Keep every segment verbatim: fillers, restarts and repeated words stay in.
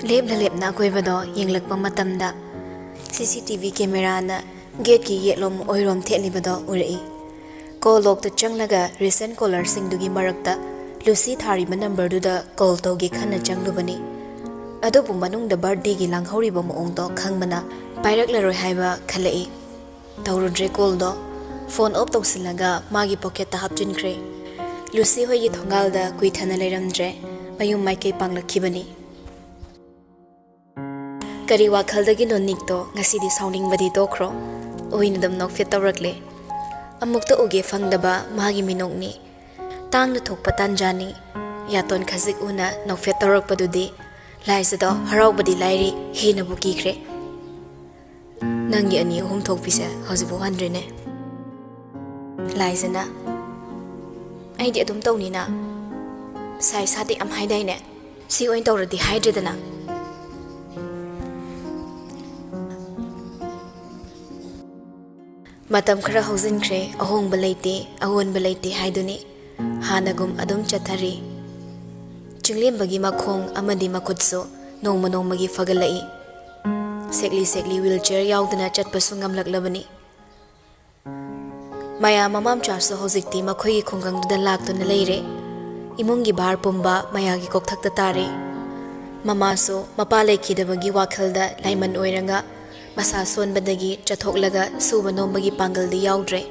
ꯂꯦꯞꯅ ꯂꯦꯞꯅ ꯑꯀꯣꯏꯕꯗꯣ ꯌꯦꯡꯂꯛꯄ ꯃꯇꯝꯗ, ꯁꯤ C T V ꯀꯦꯃꯦꯔꯥꯅ ꯒꯦꯠꯀꯤ ꯌꯦꯠꯂꯣꯝ ꯑꯣꯏꯔꯣꯝ ꯊꯦꯠꯂꯤꯕꯗꯣ ꯎꯔꯛꯏ꯫ ꯀꯣꯜ ꯂꯣꯛꯇ ꯆꯪꯂꯒ ꯔꯤꯁꯦꯟ ꯀꯣꯂꯔꯁꯤꯡꯗꯨꯒꯤ ꯃꯔꯛꯇ ꯂꯨꯁꯤ ꯊꯥꯔꯤꯕ ꯅꯝꯕꯔꯗꯨꯗ ꯀꯣꯜ ꯇꯧꯒꯦ ꯈꯟꯅ ꯆꯪꯂꯨꯕꯅꯤ꯫ ꯑꯗꯨꯕꯨ ꯃꯅꯨꯡꯗ ꯕꯥꯔꯠꯗꯦꯒꯤ ꯂꯥꯡꯍꯧꯔꯤꯕ ꯃꯑꯣꯡꯗꯣ ꯈꯪꯕꯅ ꯄꯥꯏꯔꯛꯂꯔꯣꯏ ꯍꯥꯏꯕ ꯈꯜꯂꯛꯏ꯫ ꯇꯧꯔꯨꯗ꯭ꯔꯦ ꯀꯣꯜꯗꯣ꯫ ꯐꯣꯟ ꯑꯣꯐ ꯇꯧꯁꯤꯜꯂꯒ ꯃꯥꯒꯤ ꯄꯣꯀꯦꯠꯇ ꯍꯥꯞꯆꯤꯟꯈ꯭ꯔꯦ꯫ ꯂꯨꯁꯤ ꯍꯣꯏꯒꯤ ꯊꯣꯡꯒꯥꯜꯗ ꯀꯨꯏꯊꯅ ꯂꯩꯔꯝꯗ꯭ꯔꯦ꯫ ꯃꯌꯨꯝ ꯃꯥꯏꯀꯩ ꯄꯥꯡꯂꯛꯈꯤꯕꯅꯤ꯫ ꯀꯔꯤ ꯋꯥꯈꯜꯗꯒꯤꯅꯣ ꯅꯤꯛꯇꯣ ꯉꯁꯤꯗꯤ ꯁꯥꯎꯅꯤꯡꯕꯗꯤ ꯇꯣꯛꯈ꯭ꯔꯣ꯫ ꯎꯏꯅ ꯑꯗꯨꯝ ꯅꯣꯛꯐꯦꯠ ꯇꯧꯔꯛꯂꯦ꯫ ꯑꯃꯨꯛꯇ ꯎꯒꯦ ꯐꯪꯗꯕ ꯃꯥꯒꯤ ꯃꯤꯅꯣꯛꯅꯤ꯫ ꯇꯥꯡꯅ ꯊꯣꯛꯄ ꯇꯥꯟꯖꯥꯅꯤ꯫ ꯌꯥꯇꯣꯟ ꯈꯖꯤꯛ ꯎꯅ ꯅꯣꯛꯐꯦꯠ ꯇꯧꯔꯛꯄꯗꯨꯗꯤ ꯂꯥꯏꯖꯗꯣ ꯍꯔꯥꯎꯕꯗꯤ ꯂꯥꯏꯔꯤ, ꯍꯦꯟꯅꯕꯨ ꯀꯤꯈ꯭ꯔꯦ꯫ "ꯅꯪꯒꯤ ꯑꯅꯤ ꯑꯍꯨꯝ ꯊꯣꯛꯄꯤꯁꯦ ꯍꯧꯖꯤꯛꯐꯥꯎ ꯍꯟꯗ꯭ꯔꯤꯅꯦ?" ꯂꯥꯏꯖꯅ, "ꯑꯩꯗꯤ ꯑꯗꯨꯝ ꯇꯧꯅꯤꯅ꯫ ꯁꯥꯏ ꯁꯥꯗꯦ ꯌꯥꯝ ꯍꯥꯏꯗꯥꯏꯅꯦ? ꯁꯤ ꯑꯣꯏꯅ ꯇꯧꯔꯗꯤ ꯍꯥꯏꯗ꯭ꯔꯦꯗꯅ?" ꯃꯇꯝ ꯈꯔ ꯍꯧꯖꯤꯟꯈ꯭ꯔꯦ, ꯑꯍꯣꯡꯕ ꯂꯩꯇꯦ, ꯑꯑꯣꯟꯕ ꯂꯩꯇꯦ ꯍꯥꯏꯗꯨꯅꯤ꯫ ꯍꯥꯟꯅꯒꯨꯝ ꯑꯗꯨꯝ ꯆꯠꯊꯔꯤ꯫ ꯆꯤꯡꯂꯦꯝꯕꯒꯤ ꯃꯈꯣꯡ ꯑꯃꯗꯤ ꯃꯈꯨꯠꯁꯨ ꯅꯣꯡꯃ ꯅꯣꯡꯃꯒꯤ ꯐꯒꯠꯂꯛꯏ꯫ ꯁꯦꯛꯂꯤ ꯁꯦꯛꯂꯤ ꯋꯤꯜ ꯆꯤꯌꯔ ꯌꯥꯎꯗꯅ ꯆꯠꯄꯁꯨ ꯉꯝꯂꯛꯂꯕꯅꯤ꯫ ꯃꯌꯥ ꯃꯃꯥ ꯃꯆꯥꯁꯨ ꯍꯧꯖꯤꯛꯇꯤ ꯃꯈꯣꯏꯒꯤ ꯈꯨꯡꯒꯪꯗꯨꯗ ꯂꯥꯛꯇꯨꯅ ꯂꯩꯔꯦ꯫ ꯏꯃꯨꯡꯒꯤ ꯚꯥꯔ ꯄꯨꯝꯕ ꯃꯌꯥꯒꯤ ꯀꯣꯛꯊꯛꯇ ꯇꯥꯔꯦ꯫ ꯃꯃꯥꯁꯨ ꯃꯄꯥ ꯂꯩꯈꯤꯗꯕꯒꯤ ꯋꯥꯈꯜꯗ ꯂꯥꯏꯃꯟ ꯑꯣꯏꯔꯒ ꯃꯁꯥ ꯁꯣꯟꯕꯗꯒꯤ ꯆꯠꯊꯣꯛꯂꯒ ꯁꯨꯕ ꯅꯣꯝꯕꯒꯤ ꯄꯥꯡꯒꯜꯗꯤ ꯌꯥꯎꯗ꯭ꯔꯦ꯫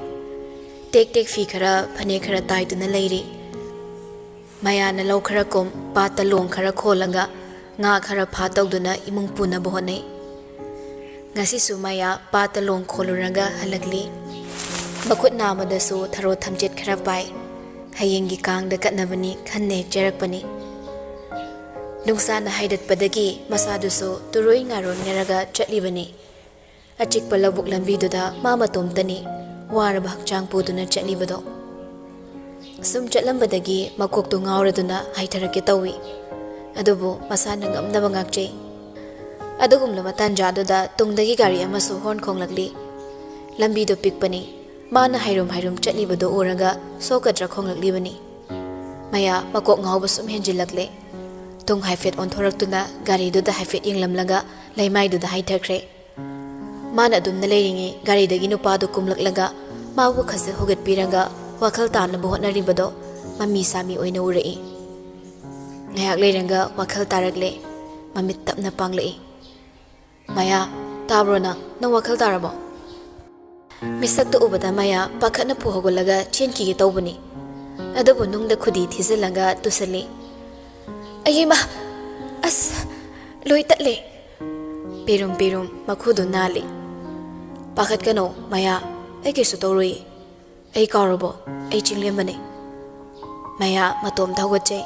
ꯇꯦꯛ ꯇꯦꯛ ꯐꯤ ꯈꯔ, ꯐꯅꯦꯛ ꯈꯔ ꯇꯥꯏꯗꯨꯅ ꯂꯩꯔꯤ꯫ ꯃꯌꯥꯅ ꯂꯧ ꯈꯔ ꯀꯨꯝ, ꯄꯥꯠꯇ ꯂꯣꯡ ꯈꯔ ꯈꯣꯜꯂꯒ ꯉꯥ ꯈꯔ ꯐꯥ ꯇꯧꯗꯨꯅ ꯏꯃꯨꯡ ꯄꯨꯅꯕ ꯍꯣꯠꯅꯩ꯫ ꯉꯁꯤꯁꯨ ꯃꯌꯥ ꯄꯥꯠꯇ ꯂꯣꯡ ꯈꯣꯜꯂꯨꯔꯒ ꯍꯜꯂꯛꯂꯤ꯫ ꯃꯈꯨꯠ ꯅꯥꯝꯃꯗꯁꯨ ꯊꯔꯣ ꯊꯝꯆꯦꯠ ꯈꯔ ꯄꯥꯏ꯫ ꯍꯌꯦꯡꯒꯤ ꯀꯥꯡꯗ ꯀꯠꯅꯕꯅꯤ ꯈꯟꯅ ꯍꯦꯛ ꯆꯦꯔꯛꯄꯅꯤ꯫ ꯅꯨꯡꯁꯥꯅ ꯍꯥꯏꯗꯠꯄꯗꯒꯤ ꯃꯁꯥꯗꯨꯁꯨ ꯇꯨꯔꯣꯏ ꯉꯥꯔꯣꯏꯅꯔꯒ ꯆꯠꯂꯤꯕꯅꯤ꯫ ꯑꯆꯤꯛꯄ ꯂꯧꯕꯨꯛ ꯂꯝꯕꯤꯗꯨꯗ ꯃꯥ ꯃꯇꯣꯝꯇꯅꯤ ꯋꯥꯔꯕ ꯍꯛꯆꯥꯡ ꯄꯨꯗꯨꯅ ꯆꯠꯂꯤꯕꯗꯣ꯫ ꯁꯨꯝ ꯆꯠꯂꯝꯕꯗꯒꯤ ꯃꯀꯣꯛꯇꯨ ꯉꯥꯎꯔꯗꯨꯅ ꯍꯥꯏꯊꯔꯛꯀꯦ ꯇꯧꯏ꯫ ꯑꯗꯨꯕꯨ ꯃꯁꯥꯅ ꯉꯝꯅꯕ ꯉꯥꯛꯆꯩ꯫ ꯑꯗꯨꯒꯨꯝꯂꯕ ꯇꯥꯟꯖꯥꯗꯨꯗ ꯇꯨꯡꯗꯒꯤ ꯒꯥꯔꯤ ꯑꯃꯁꯨ ꯍꯣꯔꯟ ꯈꯣꯡꯂꯛꯂꯤ꯫ ꯂꯝꯕꯤꯗꯨ ꯄꯤꯛꯄꯅꯤ꯫ ꯃꯥꯅ ꯍꯥꯏꯔꯨꯝ ꯍꯥꯏꯔꯨꯝ ꯆꯠꯂꯤꯕꯗꯨ ꯎꯔꯒ ꯁꯣꯛꯀꯗ꯭ꯔꯥ ꯈꯣꯡꯂꯛꯂꯤꯕꯅꯤ꯫ ꯃꯌꯥ ꯃꯀꯣꯛ ꯉꯥꯎꯕ ꯁꯨꯝ ꯍꯦꯟꯖꯤꯜꯂꯛꯂꯦ꯫ ꯇꯨꯡ ꯍꯥꯏꯐꯦꯠ ꯑꯣꯟꯊꯣꯔꯛꯇꯨꯅ ꯒꯥꯔꯤꯗꯨꯗ ꯍꯥꯏꯐꯦꯠ ꯌꯦꯡꯂꯝꯂꯒ ꯂꯩꯃꯥꯏꯗꯨꯗ ꯍꯥꯏꯊꯈ꯭ꯔꯦ꯫ ꯃꯥꯅ ꯑꯗꯨꯝꯅ ꯂꯩꯔꯤꯉꯩ ꯒꯥꯔꯤꯗꯒꯤ ꯅꯨꯄꯥꯗꯨ ꯀꯨꯝꯂꯛꯂꯒ ꯃꯥꯕꯨ ꯈꯖꯤꯛ ꯍꯧꯒꯠꯄꯤꯔꯒ ꯋꯥꯈꯜ ꯇꯥꯅꯕ ꯍꯣꯠꯅꯔꯤꯕꯗꯣ ꯃꯃꯤ ꯁꯥꯃꯤ ꯑꯣꯏꯅ ꯎꯔꯛꯏ꯫ ꯉꯥꯏꯍꯥꯛ ꯂꯩꯔꯒ ꯋꯥꯈꯜ ꯇꯥꯔꯛꯂꯦ꯫ ꯃꯃꯤꯠ ꯇꯞꯅ ꯄꯥꯡꯂꯛꯏ꯫ "ꯃꯌꯥ, ꯇꯥꯕ꯭ꯔꯣ ꯅꯪ? ꯅꯪ ꯋꯥꯈꯜ ꯇꯥꯔꯕꯣ?" ꯃꯤꯁꯛꯇꯨ ꯎꯕꯗ ꯃꯌꯥ ꯄꯥꯈꯠꯅ ꯄꯨ ꯍꯧꯒꯠꯂꯒ ꯆꯦꯟꯈꯤꯒꯦ ꯇꯧꯕꯅꯤ꯫ ꯑꯗꯨꯕꯨ ꯅꯨꯡꯗ ꯈꯨꯗꯤ ꯊꯤꯖꯤꯜꯂꯒ ꯇꯨꯁꯜꯂꯤ꯫ "ꯑꯌꯦꯃ! ꯑꯁ! ꯂꯣꯏ ꯇꯠꯂꯦ!" ꯄꯤꯔꯨꯝ ꯄꯤꯔꯨꯝ ꯃꯈꯨꯗꯨ ꯅꯥꯜꯂꯤ꯫ "ꯄꯥꯈꯠꯀꯅꯣ ꯃꯌꯥ, ꯑꯩ ꯀꯩꯁꯨ ꯇꯧꯔꯣꯏ꯫ ꯑꯩ ꯀꯥꯎꯔꯕꯣ? ꯑꯩ ꯆꯤꯡꯂꯦꯝꯕꯅꯦ꯫" ꯃꯌꯥ ꯃꯇꯣꯝꯇ ꯍꯧꯒꯠꯆꯩ꯫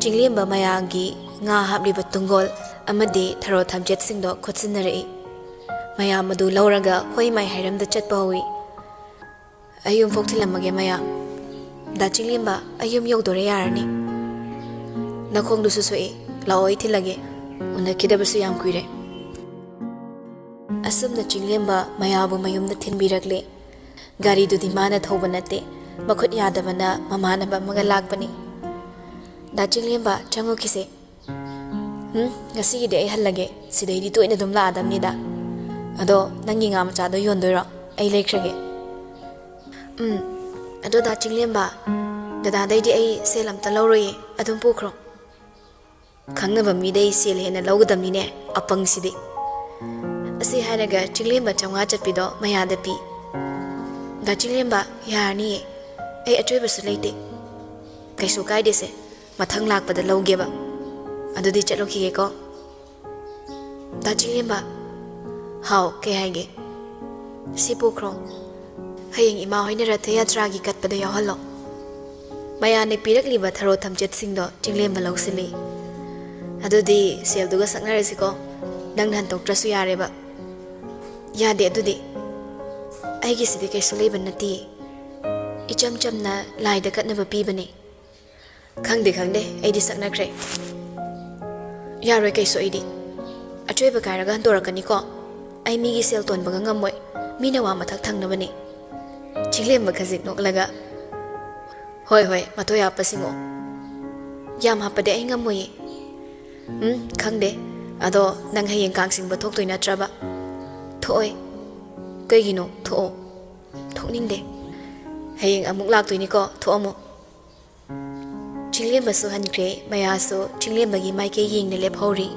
ꯆꯤꯡꯂꯦꯝꯕ ꯃꯌꯥꯒꯤ ꯉꯥ ꯍꯥꯞꯂꯤꯕ ꯇꯨꯡꯒꯣꯜ ꯑꯃꯗꯤ ꯊꯔꯣ ꯊꯝꯆꯦꯠꯁꯤꯡꯗꯣ ꯈꯣꯠꯆꯤꯟꯅꯔꯛꯏ꯫ ꯃꯌꯥ ꯃꯗꯨ ꯂꯧꯔꯒ ꯍꯣꯏ ꯃꯥꯏ ꯍꯥꯏꯔꯝꯗ ꯆꯠꯄ ꯍꯧꯏ꯫ "ꯑꯩ ꯌꯨꯝ ꯐꯥꯎ ꯊꯤꯜꯂꯝꯃꯒꯦ ꯃꯌꯥ꯫" "ꯗꯥ ꯆꯤꯡꯂꯦꯝꯕ, ꯑꯩ ꯌꯨꯝ ꯌꯧꯗꯣꯔꯦ, ꯌꯥꯔꯅꯤ꯫" "ꯅꯈꯣꯡꯗꯨꯁꯨ ꯁꯣꯛꯏ꯫ ꯂꯥꯛꯑꯣ, ꯑꯩ ꯊꯤꯜꯂꯒꯦ꯫ ꯎꯅꯈꯤꯗꯕꯁꯨ ꯌꯥꯝ ꯀꯨꯏꯔꯦ꯫" ꯑꯁꯨꯝꯅ ꯆꯤꯡꯂꯦꯝꯕ ꯃꯌꯥꯕꯨ ꯃꯌꯨꯝꯗ ꯊꯤꯟꯕꯤꯔꯛꯂꯦ꯫ ꯒꯥꯔꯤꯗꯨꯗꯤ ꯃꯥꯅ ꯊꯧꯕ ꯅꯠꯇꯦ, ꯃꯈꯨꯠ ꯌꯥꯗꯕꯅ ꯃꯃꯥꯟꯅꯕ ꯑꯃꯒ ꯂꯥꯛꯄꯅꯤ꯫ "ꯗꯥ ꯆꯤꯡꯂꯦꯝꯕ, ꯆꯪꯉꯨꯈꯤꯁꯦ꯫" "ꯎꯝ, ꯉꯁꯤꯒꯤꯗꯤ ꯑꯩ ꯍꯜꯂꯒꯦ꯫ ꯁꯤꯗꯩꯗꯤ ꯇꯣꯏꯅ ꯑꯗꯨꯝ ꯂꯥꯛꯑꯗꯕꯅꯤꯗ꯫ ꯑꯗꯣ ꯅꯪꯒꯤ ꯉꯥ ꯃꯆꯥꯗꯣ ꯌꯣꯟꯗꯣꯏꯔꯣ? ꯑꯩ ꯂꯩꯈ꯭ꯔꯒꯦ꯫" "ꯎꯝ, ꯑꯗꯣ ꯗꯥ ꯆꯤꯡꯂꯦꯝꯕ, ꯗꯗꯥꯗꯩꯗꯤ ꯑꯩ ꯁꯦꯜ ꯑꯝꯇ ꯂꯧꯔꯣꯏꯌꯦ, ꯑꯗꯨꯝ ꯄꯨꯈ꯭ꯔꯣ꯫" "ꯈꯪꯅꯕ ꯃꯤꯗꯩ ꯁꯦꯜ ꯍꯦꯟꯅ ꯂꯧꯒꯗꯕꯅꯤꯅꯦ, ꯑꯄꯪꯁꯤꯗꯤ꯫" ꯑꯁꯤ ꯍꯥꯏꯔꯒ ꯆꯤꯡꯂꯦꯝꯕ ꯆꯥꯝꯃꯉꯥ ꯆꯠꯄꯤꯗꯣ ꯃꯌꯥꯗ ꯄꯤ꯫ "ꯗꯥ ꯆꯤꯡꯂꯦꯝꯕ, ꯌꯥꯔꯅꯤꯌꯦ, ꯑꯩ ꯑꯆꯣꯏꯕꯁꯨ ꯂꯩꯇꯦ꯫" "ꯀꯩꯁꯨ ꯀꯥꯏꯗꯦꯁꯦ, ꯃꯊꯪ ꯂꯥꯛꯄꯗ ꯂꯧꯒꯦꯕ꯫ ꯑꯗꯨꯗꯤ ꯆꯠꯂꯨꯈꯤꯒꯦꯀꯣ꯫" "ꯗꯥ ꯆꯤꯡꯂꯦꯝꯕ꯫" "ꯍꯥꯎ, ꯀꯩ ꯍꯥꯏꯒꯦ?" "ꯁꯤ ꯄꯨꯈ꯭ꯔꯣ꯫ ꯍꯌꯦꯡ ꯏꯃꯥ ꯍꯣꯏꯅ ꯔꯊ ꯌꯥꯇ꯭ꯔꯥꯒꯤ ꯀꯠꯄꯗ ꯌꯥꯎꯍꯜꯂꯣ꯫" ꯃꯌꯥꯅ ꯄꯤꯔꯛꯂꯤꯕ ꯊꯔꯣ ꯊꯝꯆꯦꯠꯁꯤꯡꯗꯣ ꯆꯤꯡꯂꯦꯝꯕ ꯂꯧꯁꯤꯜꯂꯤ꯫ "ꯑꯗꯨꯗꯤ ꯁꯦꯜꯗꯨꯒ ꯁꯛꯅꯔꯁꯤꯀꯣ꯫ ꯅꯪꯅ ꯍꯟꯗꯣꯛꯇ꯭ꯔꯁꯨ ꯌꯥꯔꯦꯕ꯫" "ꯌꯥꯗꯦ ꯑꯗꯨꯗꯤ꯫ ꯑꯩꯒꯤꯁꯤꯗꯤ ꯀꯩꯁꯨ ꯂꯩꯕ ꯅꯠꯇꯦ꯫ ꯏꯆꯝ ꯆꯝꯅ ꯂꯥꯏꯗ ꯀꯠꯅꯕ ꯄꯤꯕꯅꯦ꯫" "ꯈꯪꯗꯦ, ꯈꯪꯗꯦ, ꯑꯩꯗꯤ ꯁꯛꯅꯈ꯭ꯔꯦ꯫ ꯌꯥꯔꯣꯏ ꯀꯩꯁꯨ, ꯑꯩꯗꯤ꯫ ꯑꯆꯣꯏꯕ ꯀꯥꯏꯔꯒ ꯍꯟꯗꯣꯔꯛꯀꯅꯤꯀꯣ꯫ ꯑꯩ ꯃꯤꯒꯤ ꯁꯦꯜ ꯇꯣꯟꯕꯒ ꯉꯝꯃꯣꯏ꯫ ꯃꯤꯅ ꯋꯥ ꯃꯊꯛ ꯊꯪꯅꯕꯅꯤ꯫" ꯆꯤꯡꯂꯦꯝꯕ ꯈꯖꯤꯛ ꯅꯣꯛꯂꯒ, "ꯍꯣꯏ, ꯍꯣꯏ, ꯃꯊꯣꯏ ꯍꯥꯞꯄ ꯁꯤꯡꯉꯣ꯫" "ꯌꯥꯝ ꯍꯥꯞꯄꯗꯤ ꯑꯩ ꯉꯝꯃꯣꯏꯌꯦ꯫ ꯎꯝ, ꯈꯪꯗꯦ꯫ ꯑꯗꯣ ꯅꯪ ꯍꯌꯦꯡ ꯀꯥꯡ ꯆꯤꯡꯕ ꯊꯣꯛꯇꯣꯏ ꯅꯠꯇ꯭ꯔꯕ? ꯊꯣꯛꯑꯣꯏ꯫ ꯀꯩꯒꯤꯅꯣ? ꯊꯣꯛꯑꯣ꯫ ꯊꯣꯛꯅꯤꯡꯗꯦ꯫ ꯍꯌꯦꯡ ꯑꯃꯨꯛ ꯂꯥꯛꯇꯣꯏꯅꯤꯀꯣ, ꯊꯣꯛꯑꯝꯃꯣ꯫ ꯆꯤꯡꯂꯦꯝꯕꯁꯨ ꯍꯟꯈ꯭ꯔꯦ, ꯃꯌꯥꯁꯨ ꯆꯤꯡꯂꯦꯝꯕꯒꯤ ꯃꯥꯏꯀꯩ ꯌꯦꯡꯅ ꯂꯦꯞꯍꯧꯔꯤ꯫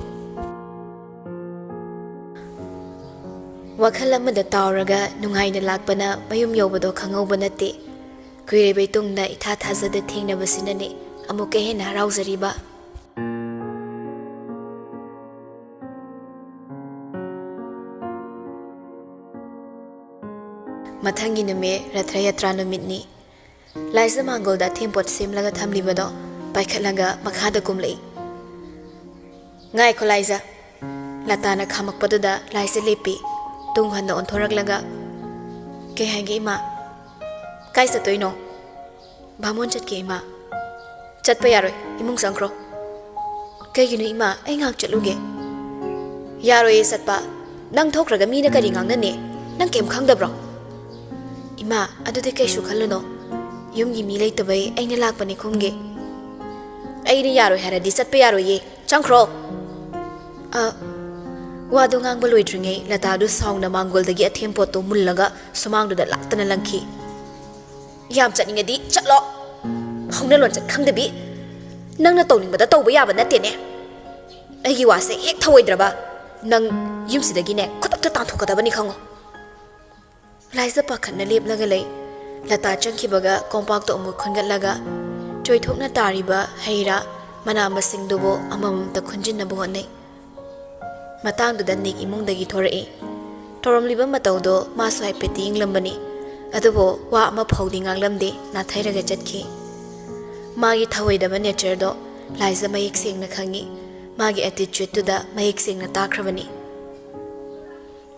ꯋꯥꯈꯜ ꯑꯃꯗ ꯇꯥꯎꯔꯒ ꯅꯨꯡꯉꯥꯏꯅ ꯂꯥꯛꯄꯅ ꯃꯌꯨꯝ ꯌꯧꯕꯗꯣ ꯈꯪꯍꯧꯕ ꯅꯠꯇꯦ꯫ ꯀꯨꯏꯔꯕꯩ ꯇꯨꯡꯗ ꯏꯊꯥ ꯊꯥꯖꯗ ꯊꯦꯡꯅꯕꯁꯤꯅꯅꯦ ꯑꯃꯨꯛꯀ ꯍꯦꯟꯅ ꯍꯔꯥꯎꯖꯔꯤꯕ꯫ ꯃꯊꯪꯒꯤ ꯅꯨꯃꯤꯠ ꯔꯊ ꯌꯥꯇ꯭ꯔꯥ ꯅꯨꯃꯤꯠꯅꯤ꯫ ꯂꯥꯏꯖ ꯃꯥꯡꯒꯣꯜꯗ ꯑꯊꯦꯟꯄꯣꯠ ꯁꯦꯝꯂꯒ ꯊꯝꯂꯤꯕꯗꯣ ꯄꯥꯏꯈꯠꯂꯒ ꯃꯈꯥꯗ ꯀꯨꯝꯂꯛꯏ꯫ "ꯉꯥꯏꯈꯣ ꯂꯥꯏꯖ!" ꯂꯇꯥꯅ ꯈꯥꯝꯃꯛꯄꯗꯨꯗ ꯂꯥꯏꯖ ꯂꯦꯞꯄꯤ꯫ ꯇꯨꯡ ꯍꯟꯅ ꯑꯣꯟꯊꯣꯔꯛꯂꯒ, "ꯀꯩ ꯍꯥꯏꯒꯦ ꯏꯃꯥ?" "ꯀꯥꯏ ꯆꯠꯇꯣꯏꯅꯣ?" "ꯕꯥꯃꯣꯟ ꯆꯠꯀꯦ ꯏꯃꯥ꯫" "ꯆꯠꯄ ꯌꯥꯔꯣꯏ, ꯏꯃꯨꯡ ꯆꯪꯈ꯭ꯔꯣ꯫" "ꯀꯩꯒꯤꯅꯣ ꯏꯃꯥ, ꯑꯩ ꯉꯥꯏꯍꯥꯛ ꯆꯠꯂꯨꯒꯦ꯫" "ꯌꯥꯔꯣꯏꯌꯦ ꯆꯠꯄ꯫ ꯅꯪ ꯊꯣꯛꯈ꯭ꯔꯒ ꯃꯤꯅ ꯀꯔꯤ ꯉꯥꯡꯅꯅꯤ? ꯅꯪ ꯀꯩꯝ ꯈꯪꯗꯕ꯭ꯔꯣ?" "ꯏꯃꯥ, ꯑꯗꯨꯗꯤ ꯀꯩꯁꯨ ꯈꯜꯂꯨꯅꯣ꯫ ꯌꯨꯝꯒꯤ ꯃꯤ ꯂꯩꯇꯕꯩ ꯑꯩꯅ ꯂꯥꯛꯄꯅꯤ ꯈꯨꯝꯒꯦ꯫" "ꯑꯩꯅ ꯌꯥꯔꯣꯏ ꯍꯥꯏꯔꯗꯤ ꯆꯠꯄ ꯌꯥꯔꯣꯏꯌꯦ꯫ ꯆꯪꯈ꯭ꯔꯣ!" ꯑ, ꯋꯥꯗꯨ ꯉꯥꯡꯕ ꯂꯣꯏꯗ꯭ꯔꯤꯉꯩ ꯂꯇꯥꯗꯨ ꯁꯥꯎꯅ ꯃꯥꯡꯒꯣꯜꯗꯒꯤ ꯑꯊꯦꯟꯄꯣꯠꯇꯨ ꯃꯨꯜꯂꯒ ꯁꯨꯃꯥꯡꯗꯨꯗ ꯂꯥꯛꯇꯅ ꯂꯪꯈꯤ꯫ "ꯌꯥꯝ ꯆꯠꯅꯤꯡꯉꯗꯤ ꯆꯠꯂꯣ꯫ ꯍꯧꯅ ꯂꯣꯟꯆꯠ ꯈꯪꯗꯕꯤ꯫ ꯅꯪꯅ ꯇꯧꯅꯤꯡꯕꯗ ꯇꯧꯕ ꯌꯥꯕ ꯅꯠꯇꯦꯅꯦ꯫ ꯑꯩꯒꯤ ꯋꯥꯁꯦ ꯍꯦꯛ ꯊꯧꯑꯣꯏꯗ꯭ꯔꯕ ꯅꯪ ꯌꯨꯝꯁꯤꯗꯒꯤꯅꯦ ꯈꯨꯗꯛꯇ ꯇꯥꯟꯊꯣꯛꯀꯗꯕꯅꯤ ꯈꯪꯉꯣ꯫" ꯂꯥꯏꯖ ꯄꯥꯈꯠꯅ ꯂꯦꯞꯂꯒ ꯂꯩ꯫ ꯂꯇꯥ ꯆꯪꯈꯤꯕꯒ ꯀꯣꯝꯄꯥꯛꯇ ꯑꯃꯨꯛ ꯈꯣꯟꯒꯠꯂꯒ ꯆꯣꯏꯊꯣꯛꯅ ꯇꯥꯔꯤꯕ ꯍꯩ ꯔꯥ ꯃꯅꯥ ꯃꯁꯤꯡꯗꯨꯕꯨ ꯑꯃꯃꯝꯇ ꯈꯨꯟꯖꯤꯟꯅꯕ ꯍꯣꯠꯅꯩ꯫ ꯃꯇꯥꯡꯗꯨꯗ ꯅꯤꯛ ꯏꯃꯨꯡꯗꯒꯤ ꯊꯣꯔꯛꯏ꯫ ꯇꯧꯔꯝꯂꯤꯕ ꯃꯇꯧꯗꯣ ꯃꯥꯁꯨ ꯍꯥꯏꯐꯦꯠꯇꯤ ꯌꯦꯡꯂꯝꯕꯅꯤ, ꯑꯗꯨꯕꯨ ꯋꯥ ꯑꯃ ꯐꯥꯎꯗꯤ ꯉꯥꯡꯂꯝꯗꯦ, ꯅꯥꯊꯩꯔꯒ ꯆꯠꯈꯤ꯫ ꯃꯥꯒꯤ ꯊꯧꯑꯣꯏꯗꯕ ꯅꯦꯆꯔꯗꯣ ꯂꯥꯏꯖ ꯃꯌꯦꯛ ꯁꯦꯡꯅ ꯈꯪꯉꯤ꯫ ꯃꯥꯒꯤ ꯑꯦꯇꯤꯆ꯭ꯌꯨꯠꯇꯨꯗ ꯃꯌꯦꯛ ꯁꯦꯡꯅ ꯇꯥꯈ꯭ꯔꯕꯅꯤ꯫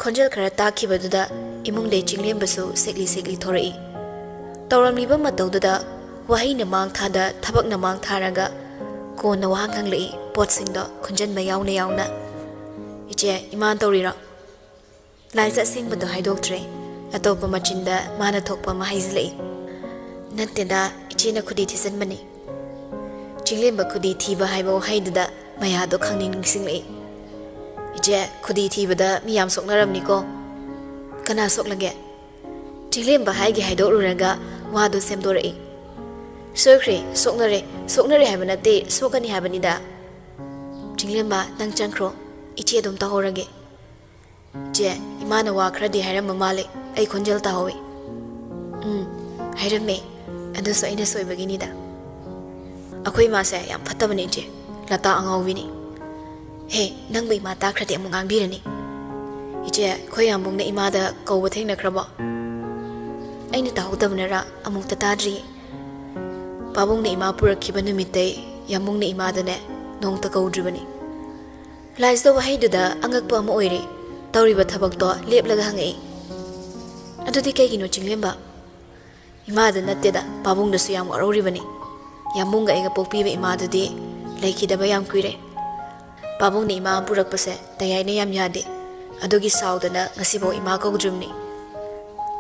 ꯈꯣꯟꯖꯦꯜ ꯈꯔ ꯇꯥꯈꯤꯕꯗꯨꯗ ꯏꯃꯨꯡꯗꯩ ꯆꯤꯡꯂꯦꯝꯕꯁꯨ ꯁꯦꯛꯂꯤ ꯁꯦꯛꯂꯤ ꯊꯣꯔꯛꯏ꯫ ꯇꯧꯔꯝꯂꯤꯕ ꯃꯇꯧꯗꯨꯗ ꯋꯥꯍꯩꯅ ꯃꯥꯡ ꯊꯥꯗ ꯊꯕꯛꯅ ꯃꯥꯡ ꯊꯥꯔꯒ ꯀꯣꯟꯅ ꯋꯥꯍꯪ ꯍꯪꯂꯛꯏ, ꯄꯣꯠꯁꯤꯡꯗꯣ ꯈꯨꯟꯖꯟꯕ ꯌꯥꯎꯅ ꯌꯥꯎꯅ꯫ "ꯏꯆꯦ, ꯏꯃꯥꯅ ꯇꯧꯔꯤꯔꯣ?" ꯂꯥꯏꯖ ꯑꯁꯦꯡꯕꯗꯣ ꯍꯥꯏꯗꯣꯛꯇ꯭ꯔꯦ꯫ ꯑꯇꯣꯞꯄ ꯃꯆꯤꯟꯗ ꯃꯥꯅ ꯊꯣꯛꯄ ꯑꯃ ꯍꯥꯏꯖꯤꯜꯂꯛꯏ꯫ "ꯅꯠꯇꯦꯗ, ꯏꯆꯦꯅ ꯈꯨꯗꯤ ꯊꯤꯖꯤꯟꯕꯅꯤ꯫" ꯆꯤꯡꯂꯦꯝꯕ ꯈꯨꯗꯤ ꯊꯤꯕ ꯍꯥꯏꯕ ꯋꯥꯍꯩꯗꯨꯗ ꯃꯌꯥꯗꯣ ꯈꯪꯅꯤꯡ ꯅꯤꯡꯁꯤꯡꯂꯛꯏ꯫ "ꯏꯆꯦ, ꯈꯨꯗꯤ ꯊꯤꯕꯗ ꯃꯤ ꯌꯥꯝ ꯁꯣꯛꯅꯔꯝꯅꯤꯀꯣ꯫ ꯀꯅꯥ ꯁꯣꯛꯂꯒꯦ?" ꯆꯤꯡꯂꯦꯝꯕ ꯍꯥꯏꯒꯦ ꯍꯥꯏꯗꯣꯛꯂꯨꯔꯒ ꯋꯥꯗꯨ ꯁꯦꯝꯗꯣꯔꯛꯏ꯫ "ꯁꯣꯏꯈ꯭ꯔꯦ, ꯁꯣꯛꯅꯔꯦ, ꯁꯣꯛꯅꯔꯦ ꯍꯥꯏꯕ ꯅꯠꯇꯦ, ꯁꯣꯛꯀꯅꯤ ꯍꯥꯏꯕꯅꯤꯗ꯫ ꯆꯤꯡꯂꯦꯝꯕ, ꯅꯪ ꯆꯪꯈ꯭ꯔꯣ, ꯏꯆꯦ ꯑꯗꯨꯝ ꯇꯧꯍꯧꯔꯒꯦ꯫" "ꯏꯆꯦ, ꯏꯃꯥꯅ ꯋꯥ ꯈꯔꯗꯤ ꯍꯥꯏꯔꯝꯕ ꯃꯥꯜꯂꯦ, ꯑꯩ ꯈꯣꯟꯖꯦꯜ ꯇꯥꯍꯧꯋꯤ꯫" "ꯎꯝ, ꯍꯥꯏꯔꯝꯃꯦ, ꯑꯗꯨꯁꯨ ꯑꯩꯅ ꯁꯣꯏꯕꯒꯤꯅꯤꯗ꯫ ꯑꯩꯈꯣꯏ ꯏꯃꯥꯁꯦ ꯌꯥꯝ ꯐꯠꯇꯕꯅꯦ ꯏꯆꯦ, ꯂꯇꯥ ꯑꯉꯥꯎꯕꯤꯅꯤ꯫" "ꯍꯦ, ꯅꯪꯕꯨ ꯏꯃꯥ ꯇꯥꯈ꯭ꯔꯗꯤ ꯑꯃꯨꯛ ꯉꯥꯡꯕꯤꯔꯅꯤ꯫" "ꯏꯆꯦ, ꯑꯩꯈꯣꯏ ꯌꯥꯝꯕꯨꯡꯅ ꯏꯃꯥꯗ ꯀꯧꯕ ꯊꯦꯡꯅꯈ꯭ꯔꯕꯣ?" "ꯑꯩꯅ ꯇꯥꯍꯧꯗꯕꯅꯔ ꯑꯃꯨꯛꯇ ꯇꯥꯗ꯭ꯔꯤꯌꯦ꯫ ꯄꯥꯕꯨꯡꯅ ꯏꯃꯥ ꯄꯨꯔꯛꯈꯤꯕ ꯅꯨꯃꯤꯠꯇꯩ ꯌꯥꯝꯕꯨꯡꯅ ꯏꯃꯥꯗꯅꯦ ꯅꯣꯡꯇ ꯀꯧꯗ꯭ꯔꯤꯕꯅꯤ꯫" ꯂꯥꯏꯖꯗ ꯋꯥꯍꯩꯗꯨꯗ ꯑꯉꯛꯄ ꯑꯃ ꯑꯣꯏꯔꯦ꯫ ꯇꯧꯔꯤꯕ ꯊꯕꯛꯇꯣ ꯂꯦꯞꯂꯒ ꯍꯪꯉꯛꯏ꯫ "ꯑꯗꯨꯗꯤ ꯀꯩꯒꯤꯅꯣ ꯆꯤꯡꯂꯦꯝꯕ?" "ꯏꯃꯥꯗ ꯅꯠꯇꯦꯗ, ꯄꯥꯕꯨꯡꯗꯁꯨ ꯌꯥꯝ ꯋꯥꯔꯧꯔꯤꯕꯅꯤ꯫ ꯌꯥꯝꯕꯨꯡꯒ ꯑꯩꯒ ꯄꯣꯛꯄꯤꯕ ꯏꯃꯥꯗꯨꯗꯤ ꯂꯩꯈꯤꯗꯕ ꯌꯥꯝ ꯀꯨꯏꯔꯦ꯫ ꯄꯥꯕꯨꯡꯅ ꯏꯃꯥ ꯄꯨꯔꯛꯄꯁꯦ ꯇꯌꯥꯏꯅ ꯌꯥꯝ ꯌꯥꯗꯦ꯫ ꯑꯗꯨꯒꯤ ꯁꯥꯎꯗꯅ ꯉꯁꯤꯐꯥꯎ ꯏꯃꯥ ꯀꯧꯗ꯭ꯔꯤꯕꯅꯤ꯫"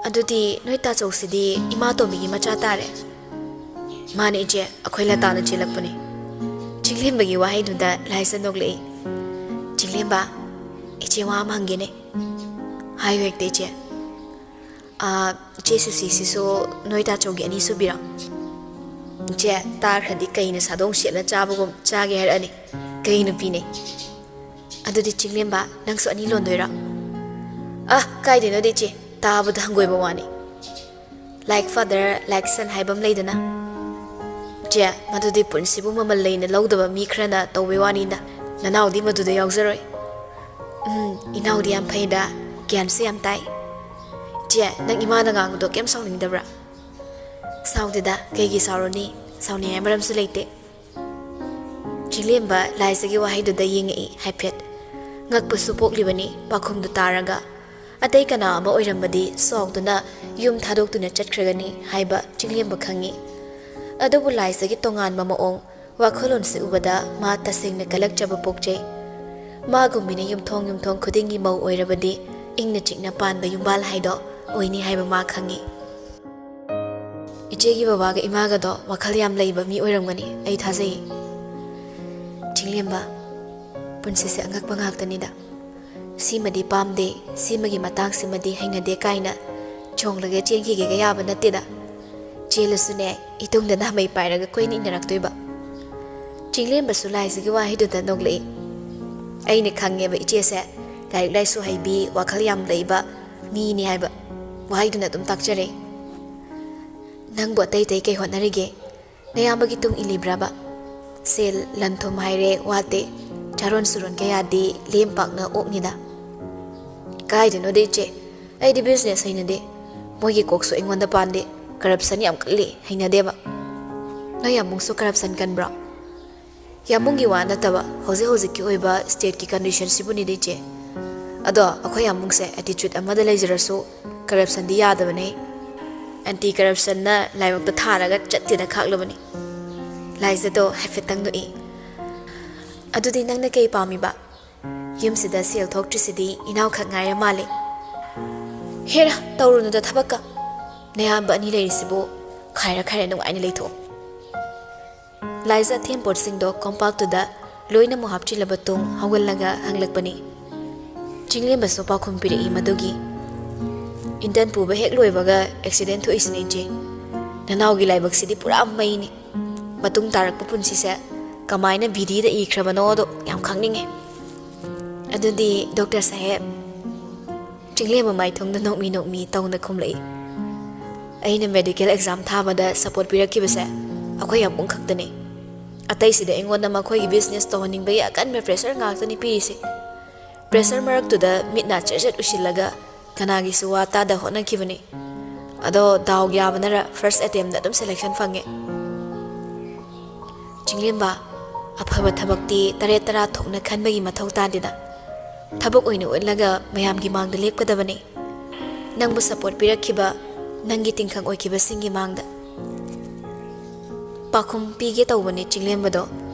"ꯑꯗꯨꯗꯤ ꯅꯣꯏ ꯇꯥꯆꯧꯁꯤꯗꯤ ꯏꯃꯥ ꯇꯣꯝꯕꯤꯒꯤ ꯃꯆꯥ ꯇꯥꯔꯦ?" "ꯃꯥꯅꯦ ꯏꯆꯦ, ꯑꯩꯈꯣꯏ ꯂꯇꯥꯅ ꯆꯦꯜꯂꯛꯄꯅꯦ꯫" ꯆꯤꯡꯂꯦꯝꯕꯒꯤ ꯋꯥꯍꯩꯗꯨꯗ ꯂꯥꯏꯖ ꯅꯣꯛꯂꯛꯏ꯫ "ꯆꯤꯡꯂꯦꯝꯕ, ꯏꯆꯦ ꯋꯥ ꯑꯃ ꯍꯪꯒꯦꯅꯦ꯫" "ꯍꯥꯏꯌꯨ ꯍꯦꯛꯇ ꯏꯆꯦ꯫" "ꯑꯥ, ꯏꯆꯦ ꯁꯨꯁꯤꯁꯤꯁꯨ ꯅꯣꯏ ꯇꯥꯆꯧꯒꯤ ꯑꯅꯤꯁꯨꯕꯤꯔꯣ?" "ꯏꯆꯦ, ꯇꯥꯈ꯭ꯔꯗꯤ ꯀꯩꯅ ꯁꯥꯗꯣꯡ ꯁꯦꯠꯅ ꯆꯥꯕꯒꯨꯝ ꯆꯥꯒꯦ ꯍꯥꯏꯔꯛꯑꯅꯤ꯫ ꯀꯩ ꯅꯨꯄꯤꯅꯦ꯫" "ꯑꯗꯨꯗꯤ ꯆꯤꯡꯂꯦꯝꯕ, ꯅꯪꯁꯨ ꯑꯅꯤ ꯂꯣꯟꯗꯣꯏꯔꯣ?" "ꯑ, ꯀꯥꯏꯗꯩꯅꯣꯗ ꯏꯆꯦ, ꯇꯥꯕꯗ ꯍꯪꯒꯣꯏꯕ ꯋꯥꯅꯤ꯫" "Like father, like son ꯍꯥꯏꯕ ꯑꯃ ꯂꯩꯗꯅ꯫" "ꯏꯆꯦ, ꯃꯗꯨꯗꯤ ꯄꯨꯟꯁꯤꯕꯨ ꯃꯃꯜ ꯂꯩꯅ ꯂꯧꯗꯕ ꯃꯤ ꯈꯔꯅ ꯇꯧꯕꯩ ꯋꯥꯅꯤꯗ꯫ ꯅꯅꯥꯎꯗꯤ ꯃꯗꯨꯗ ꯌꯥꯎꯖꯔꯣꯏ꯫" "ꯎꯝ, ꯏꯅꯥꯎꯗꯤ ꯌꯥꯝ ꯐꯩꯗ, ꯒ꯭ꯌꯥꯟꯁꯨ ꯌꯥꯝ ꯇꯥꯏ꯫" "ꯏꯆꯦ, ꯅꯪ ꯏꯃꯥꯅ ꯉꯥꯡꯕꯗꯣ ꯀꯩꯝ ꯁꯥꯎꯅꯤꯡꯗꯕ꯭ꯔꯥ?" "ꯁꯥꯎꯗꯦꯗ, ꯀꯩꯒꯤ ꯁꯥꯎꯔꯨꯅꯤ? ꯁꯥꯎꯅꯤꯡꯉꯥꯏ ꯃꯔꯝꯁꯨ ꯂꯩꯇꯦ꯫" ꯆꯤꯡꯂꯦꯝꯕ ꯂꯥꯏꯖꯒꯤ ꯋꯥꯍꯩꯗꯨꯗ ꯌꯦꯡꯉꯛꯏ ꯍꯥꯏꯐꯦꯠ꯫ ꯉꯛꯄꯁꯨ ꯄꯣꯛꯂꯤꯕꯅꯤ ꯄꯥꯎꯈꯨꯝꯗꯨ ꯇꯥꯔꯒ꯫ ꯑꯇꯩ ꯀꯅꯥ ꯑꯃ ꯑꯣꯏꯔꯝꯕꯗꯤ ꯁꯥꯎꯗꯨꯅ ꯌꯨꯝ ꯊꯥꯗꯣꯛꯇꯨꯅ ꯆꯠꯈ꯭ꯔꯒꯅꯤ ꯍꯥꯏꯕ ꯆꯤꯡꯂꯦꯝꯕ ꯈꯪꯉꯤ꯫ ꯑꯗꯨꯕꯨ ꯂꯥꯏꯖꯒꯤ ꯇꯣꯉꯥꯟꯕ ꯃꯑꯣꯡ, ꯋꯥꯈꯜꯂꯣꯟꯁꯤ ꯎꯕꯗ ꯃꯥ ꯇꯁꯦꯡꯅ ꯀꯜꯂꯛꯆꯕ ꯄꯣꯛꯆꯩ꯫ ꯃꯥꯒꯨꯝꯕꯤꯅ ꯌꯨꯝꯊꯣꯡ ꯌꯨꯝꯊꯣꯡ ꯈꯨꯗꯤꯡꯒꯤ ꯃꯧ ꯑꯣꯏꯔꯕꯗꯤ ꯏꯪꯅ ꯆꯤꯛꯅ ꯄꯥꯟꯕ ꯌꯨꯝꯕꯥꯜ ꯍꯥꯏꯗꯣ ꯑꯣꯏꯅꯤ ꯍꯥꯏꯕ ꯃꯥ ꯈꯪꯉꯤ꯫ ꯏꯆꯦꯒꯤ ꯕꯕꯥꯒ ꯏꯃꯥꯒꯗꯣ ꯋꯥꯈꯜ ꯌꯥꯝ ꯂꯩꯕ ꯃꯤ ꯑꯣꯏꯔꯝꯒꯅꯤ, ꯑꯩ ꯊꯥꯖꯩ꯫ ꯂꯦꯝꯕ, ꯄꯨꯟꯁꯤꯁꯦ ꯑꯉꯛꯄ ꯉꯥꯛꯇꯅꯤꯗ꯫ ꯁꯤꯃꯗꯤ ꯄꯥꯝꯗꯦ, ꯁꯤꯃꯒꯤ ꯃꯇꯥꯡꯁꯤꯃꯗꯤ ꯍꯩꯅꯗꯦ ꯀꯥꯏꯅ ꯆꯣꯡꯂꯒ ꯆꯦꯟꯈꯤꯒꯦꯒ ꯌꯥꯕ ꯅꯠꯇꯦꯗ꯫ ꯆꯦꯜꯂꯁꯨꯅꯦ, ꯏꯇꯨꯡꯗ ꯅꯥꯃꯩ ꯄꯥꯏꯔꯒ ꯀꯣꯏꯅ ꯏꯟꯅꯔꯛꯇꯣꯏꯕ꯫ ꯆꯤꯡꯂꯦꯝꯕꯁꯨ ꯂꯥꯏꯖꯒꯤ ꯋꯥꯍꯩꯗꯨꯗ ꯅꯣꯛꯂꯛꯏ꯫ ꯑꯩꯅ ꯈꯪꯉꯦꯕ ꯏꯆꯦꯁꯦ ꯂꯥꯏꯔꯤꯛ ꯂꯥꯏꯁꯨ ꯍꯩꯕꯤ, ꯋꯥꯈꯜ ꯌꯥꯝ ꯂꯩꯕ ꯃꯤꯅꯤ ꯍꯥꯏꯕ꯫ ꯋꯥꯍꯩꯗꯨꯅ ꯑꯗꯨꯝ ꯇꯥꯛꯆꯔꯦ꯫ "ꯅꯪꯕꯨ ꯑꯇꯩ ꯑꯇꯩ ꯀꯩ ꯍꯣꯠꯅꯔꯤꯒꯦ? ꯅꯌꯥꯝꯕꯒꯤ ꯇꯨꯡ ꯏꯜꯂꯤꯕ꯭ꯔꯕ? ꯁꯦꯜ ꯂꯟ ꯊꯨꯝ ꯍꯥꯏꯔꯦ ꯋꯥꯠꯇꯦ, ꯆꯥꯔꯣꯟ ꯁꯨꯔꯣꯟ ꯀꯌꯥꯗꯤ ꯂꯦꯝ ꯄꯥꯛꯅ ꯑꯣꯛꯅꯤꯗ?" "ꯀꯥꯏꯗꯅꯣꯗ ꯏꯆꯦ, ꯑꯩꯗꯤ ꯕꯤꯖꯤꯅꯦꯁ ꯍꯩꯅꯗꯦ, ꯃꯣꯏꯒꯤ ꯀꯣꯛꯁꯨ ꯑꯩꯉꯣꯟꯗ ꯄꯥꯟꯗꯦ, ꯀꯔꯞꯁꯟ ꯌꯥꯝ ꯀꯜꯂꯤ, ꯍꯩꯅꯗꯦꯕ꯫" "ꯅꯣꯏ ꯌꯥꯝꯕꯨꯡꯁꯨ ꯀꯔꯞꯁꯟ ꯀꯟꯕ꯭ꯔꯣ?" "ꯌꯥꯝꯕꯨꯡꯒꯤ ꯋꯥ ꯅꯠꯇꯕ, ꯍꯧꯖꯤꯛ ꯍꯧꯖꯤꯛꯀꯤ ꯑꯣꯏꯕ ꯁ꯭ꯇꯦꯠꯀꯤ ꯀꯟꯗꯤꯁꯟꯁꯤꯕꯨꯅꯤꯗ ꯏꯆꯦ꯫ ꯑꯗꯣ ꯑꯩꯈꯣꯏ ꯌꯥꯝꯕꯨꯡꯁꯦ ꯑꯦꯇꯤꯆꯨꯠ ꯑꯃꯗ ꯂꯩꯖꯔꯁꯨ ꯀꯔꯞꯁꯟꯗꯤ ꯌꯥꯗꯕꯅꯦ꯫ ꯑꯦꯟꯇꯤ ꯀꯔꯞꯁꯟꯅ ꯂꯥꯏꯕꯛꯇ ꯊꯥꯔꯒ ꯆꯠꯇꯦꯅ ꯈꯥꯛꯂꯕꯅꯤ꯫" ꯂꯥꯏꯖꯗꯣ ꯍꯥꯏꯐꯦꯠꯇꯪ ꯅꯣꯛꯏ꯫ "ꯑꯗꯨꯗꯤ ꯅꯪꯅ ꯀꯩ ꯄꯥꯝꯃꯤꯕ? ꯌꯨꯝꯁꯤꯗ ꯁꯦꯜ ꯊꯣꯛꯇ꯭ꯔꯤꯁꯤꯗꯤ ꯏꯅꯥꯎꯈꯛ ꯉꯥꯏꯔ ꯃꯥꯜꯂꯦ꯫" "ꯍꯦꯔꯥ, ꯇꯧꯔꯨꯅꯨꯗ ꯊꯕꯛꯀ꯫ ꯅꯌꯥꯝꯕ ꯑꯅꯤ ꯂꯩꯔꯤꯁꯤꯕꯨ ꯈꯥꯏꯔ ꯈꯥꯏꯔ ꯅꯨꯡꯉꯥꯏꯅ ꯂꯩꯊꯣꯛꯑꯣ꯫" ꯂꯥꯏꯖ ꯑꯊꯦꯝ ꯄꯣꯠꯁꯤꯡꯗꯣ ꯀꯣꯝꯄꯥꯛꯇꯨꯗ ꯂꯣꯏꯅꯃꯛ ꯍꯥꯞꯆꯤꯜꯂꯕ ꯇꯨꯡ ꯍꯧꯒꯠꯂꯒ ꯍꯪꯂꯛꯄꯅꯤ꯫ ꯆꯤꯡꯂꯦꯝꯕꯁꯨ ꯄꯥꯎꯈꯨꯝ ꯄꯤꯔꯛꯏ ꯃꯗꯨꯒꯤ꯫ "ꯏꯟꯇꯔꯟ ꯄꯨꯕ ꯍꯦꯛ ꯂꯣꯏꯕꯒ ꯑꯦꯛꯁꯤꯗꯦꯟ ꯊꯣꯛꯏꯁꯤꯅꯦ ꯏꯆꯦ꯫ ꯅꯅꯥꯎꯒꯤ ꯂꯥꯏꯕꯛꯁꯤꯗꯤ ꯄꯨꯔꯥ ꯃꯩꯅꯤ꯫ ꯃꯇꯨꯡ ꯇꯥꯔꯛꯄ ꯄꯨꯟꯁꯤꯁꯦ ꯀꯃꯥꯏꯅ ꯚꯤꯗꯤꯗ ꯏꯈ꯭ꯔꯕꯅꯣꯗꯣ ꯌꯥꯝ ꯈꯪꯅꯤꯡꯉꯦ꯫" "ꯑꯗꯨꯗꯤ ꯗꯣꯛꯇꯔ ꯁꯥꯍꯦꯕ꯫" ꯆꯤꯡꯂꯦꯝꯕ ꯃꯥꯏꯊꯣꯡꯗ ꯅꯣꯛꯃꯤ ꯅꯣꯛꯃꯤ ꯇꯧꯅ ꯈꯨꯝꯂꯛꯏ꯫ "ꯑꯩꯅ ꯃꯦꯗꯤꯀꯦꯜ ꯑꯦꯛꯖꯥꯝ ꯊꯥꯕꯗ ꯁꯄꯣꯔꯠ ꯄꯤꯔꯛꯈꯤꯕꯁꯦ ꯑꯩꯈꯣꯏ ꯌꯥꯝꯕꯨꯡ ꯈꯛꯇꯅꯤ꯫ ꯑꯇꯩꯁꯤꯗꯤ ꯑꯩꯉꯣꯟꯗ ꯃꯈꯣꯏꯒꯤ ꯕꯤꯖꯤꯅꯦꯁ ꯇꯧꯍꯟꯅꯤꯡꯕꯒꯤ ꯑꯀꯟꯕ ꯄ꯭ꯔꯦꯁꯔ ꯉꯥꯛꯇꯅꯤ ꯄꯤꯔꯤꯁꯦ꯫ ꯄ꯭ꯔꯦꯁꯔ ꯃꯔꯛꯇꯨꯗ ꯃꯤꯠ ꯅꯥ ꯆꯦꯠ ꯆꯦꯠ ꯎꯏꯁꯤꯜꯂꯒ ꯀꯅꯥꯒꯤꯁꯨ ꯋꯥ ꯇꯥꯗ ꯍꯣꯠꯅꯈꯤꯕꯅꯤ꯫ ꯑꯗꯣ ꯗꯥꯎ ꯌꯥꯕꯅꯔ ꯐꯥꯔꯁ ꯑꯦꯇꯦꯝꯗ ꯑꯗꯨꯝ ꯁꯦꯂꯦꯛꯁꯟ ꯐꯪꯉꯦ꯫" "ꯆꯤꯡꯂꯦꯝꯕ, ꯑꯐꯕ ꯊꯕꯛꯇꯤ ꯇꯔꯦꯠ ꯇꯔꯥ ꯊꯣꯛꯅ ꯈꯟꯕꯒꯤ ꯃꯊꯧ ꯇꯥꯗꯦꯗ꯫ ꯊꯕꯛ ꯑꯣꯏꯅ ꯎꯠꯂꯒ ꯃꯌꯥꯝꯒꯤ ꯃꯥꯡꯗ ꯂꯦꯞꯀꯗꯕꯅꯤ꯫ ꯅꯪꯕꯨ ꯁꯄꯣꯔꯠ ꯄꯤꯔꯛꯈꯤꯕ ꯅꯪꯒꯤ ꯇꯤꯟꯈꯪ ꯑꯣꯏꯈꯤꯕꯁꯤꯡꯒꯤ ꯃꯥꯡꯗ꯫" ꯄꯥꯎꯈꯨꯝ ꯄꯤꯒꯦ ꯇꯧꯕꯅꯤ ꯆꯤꯡꯂꯦꯝꯕꯗꯣ꯫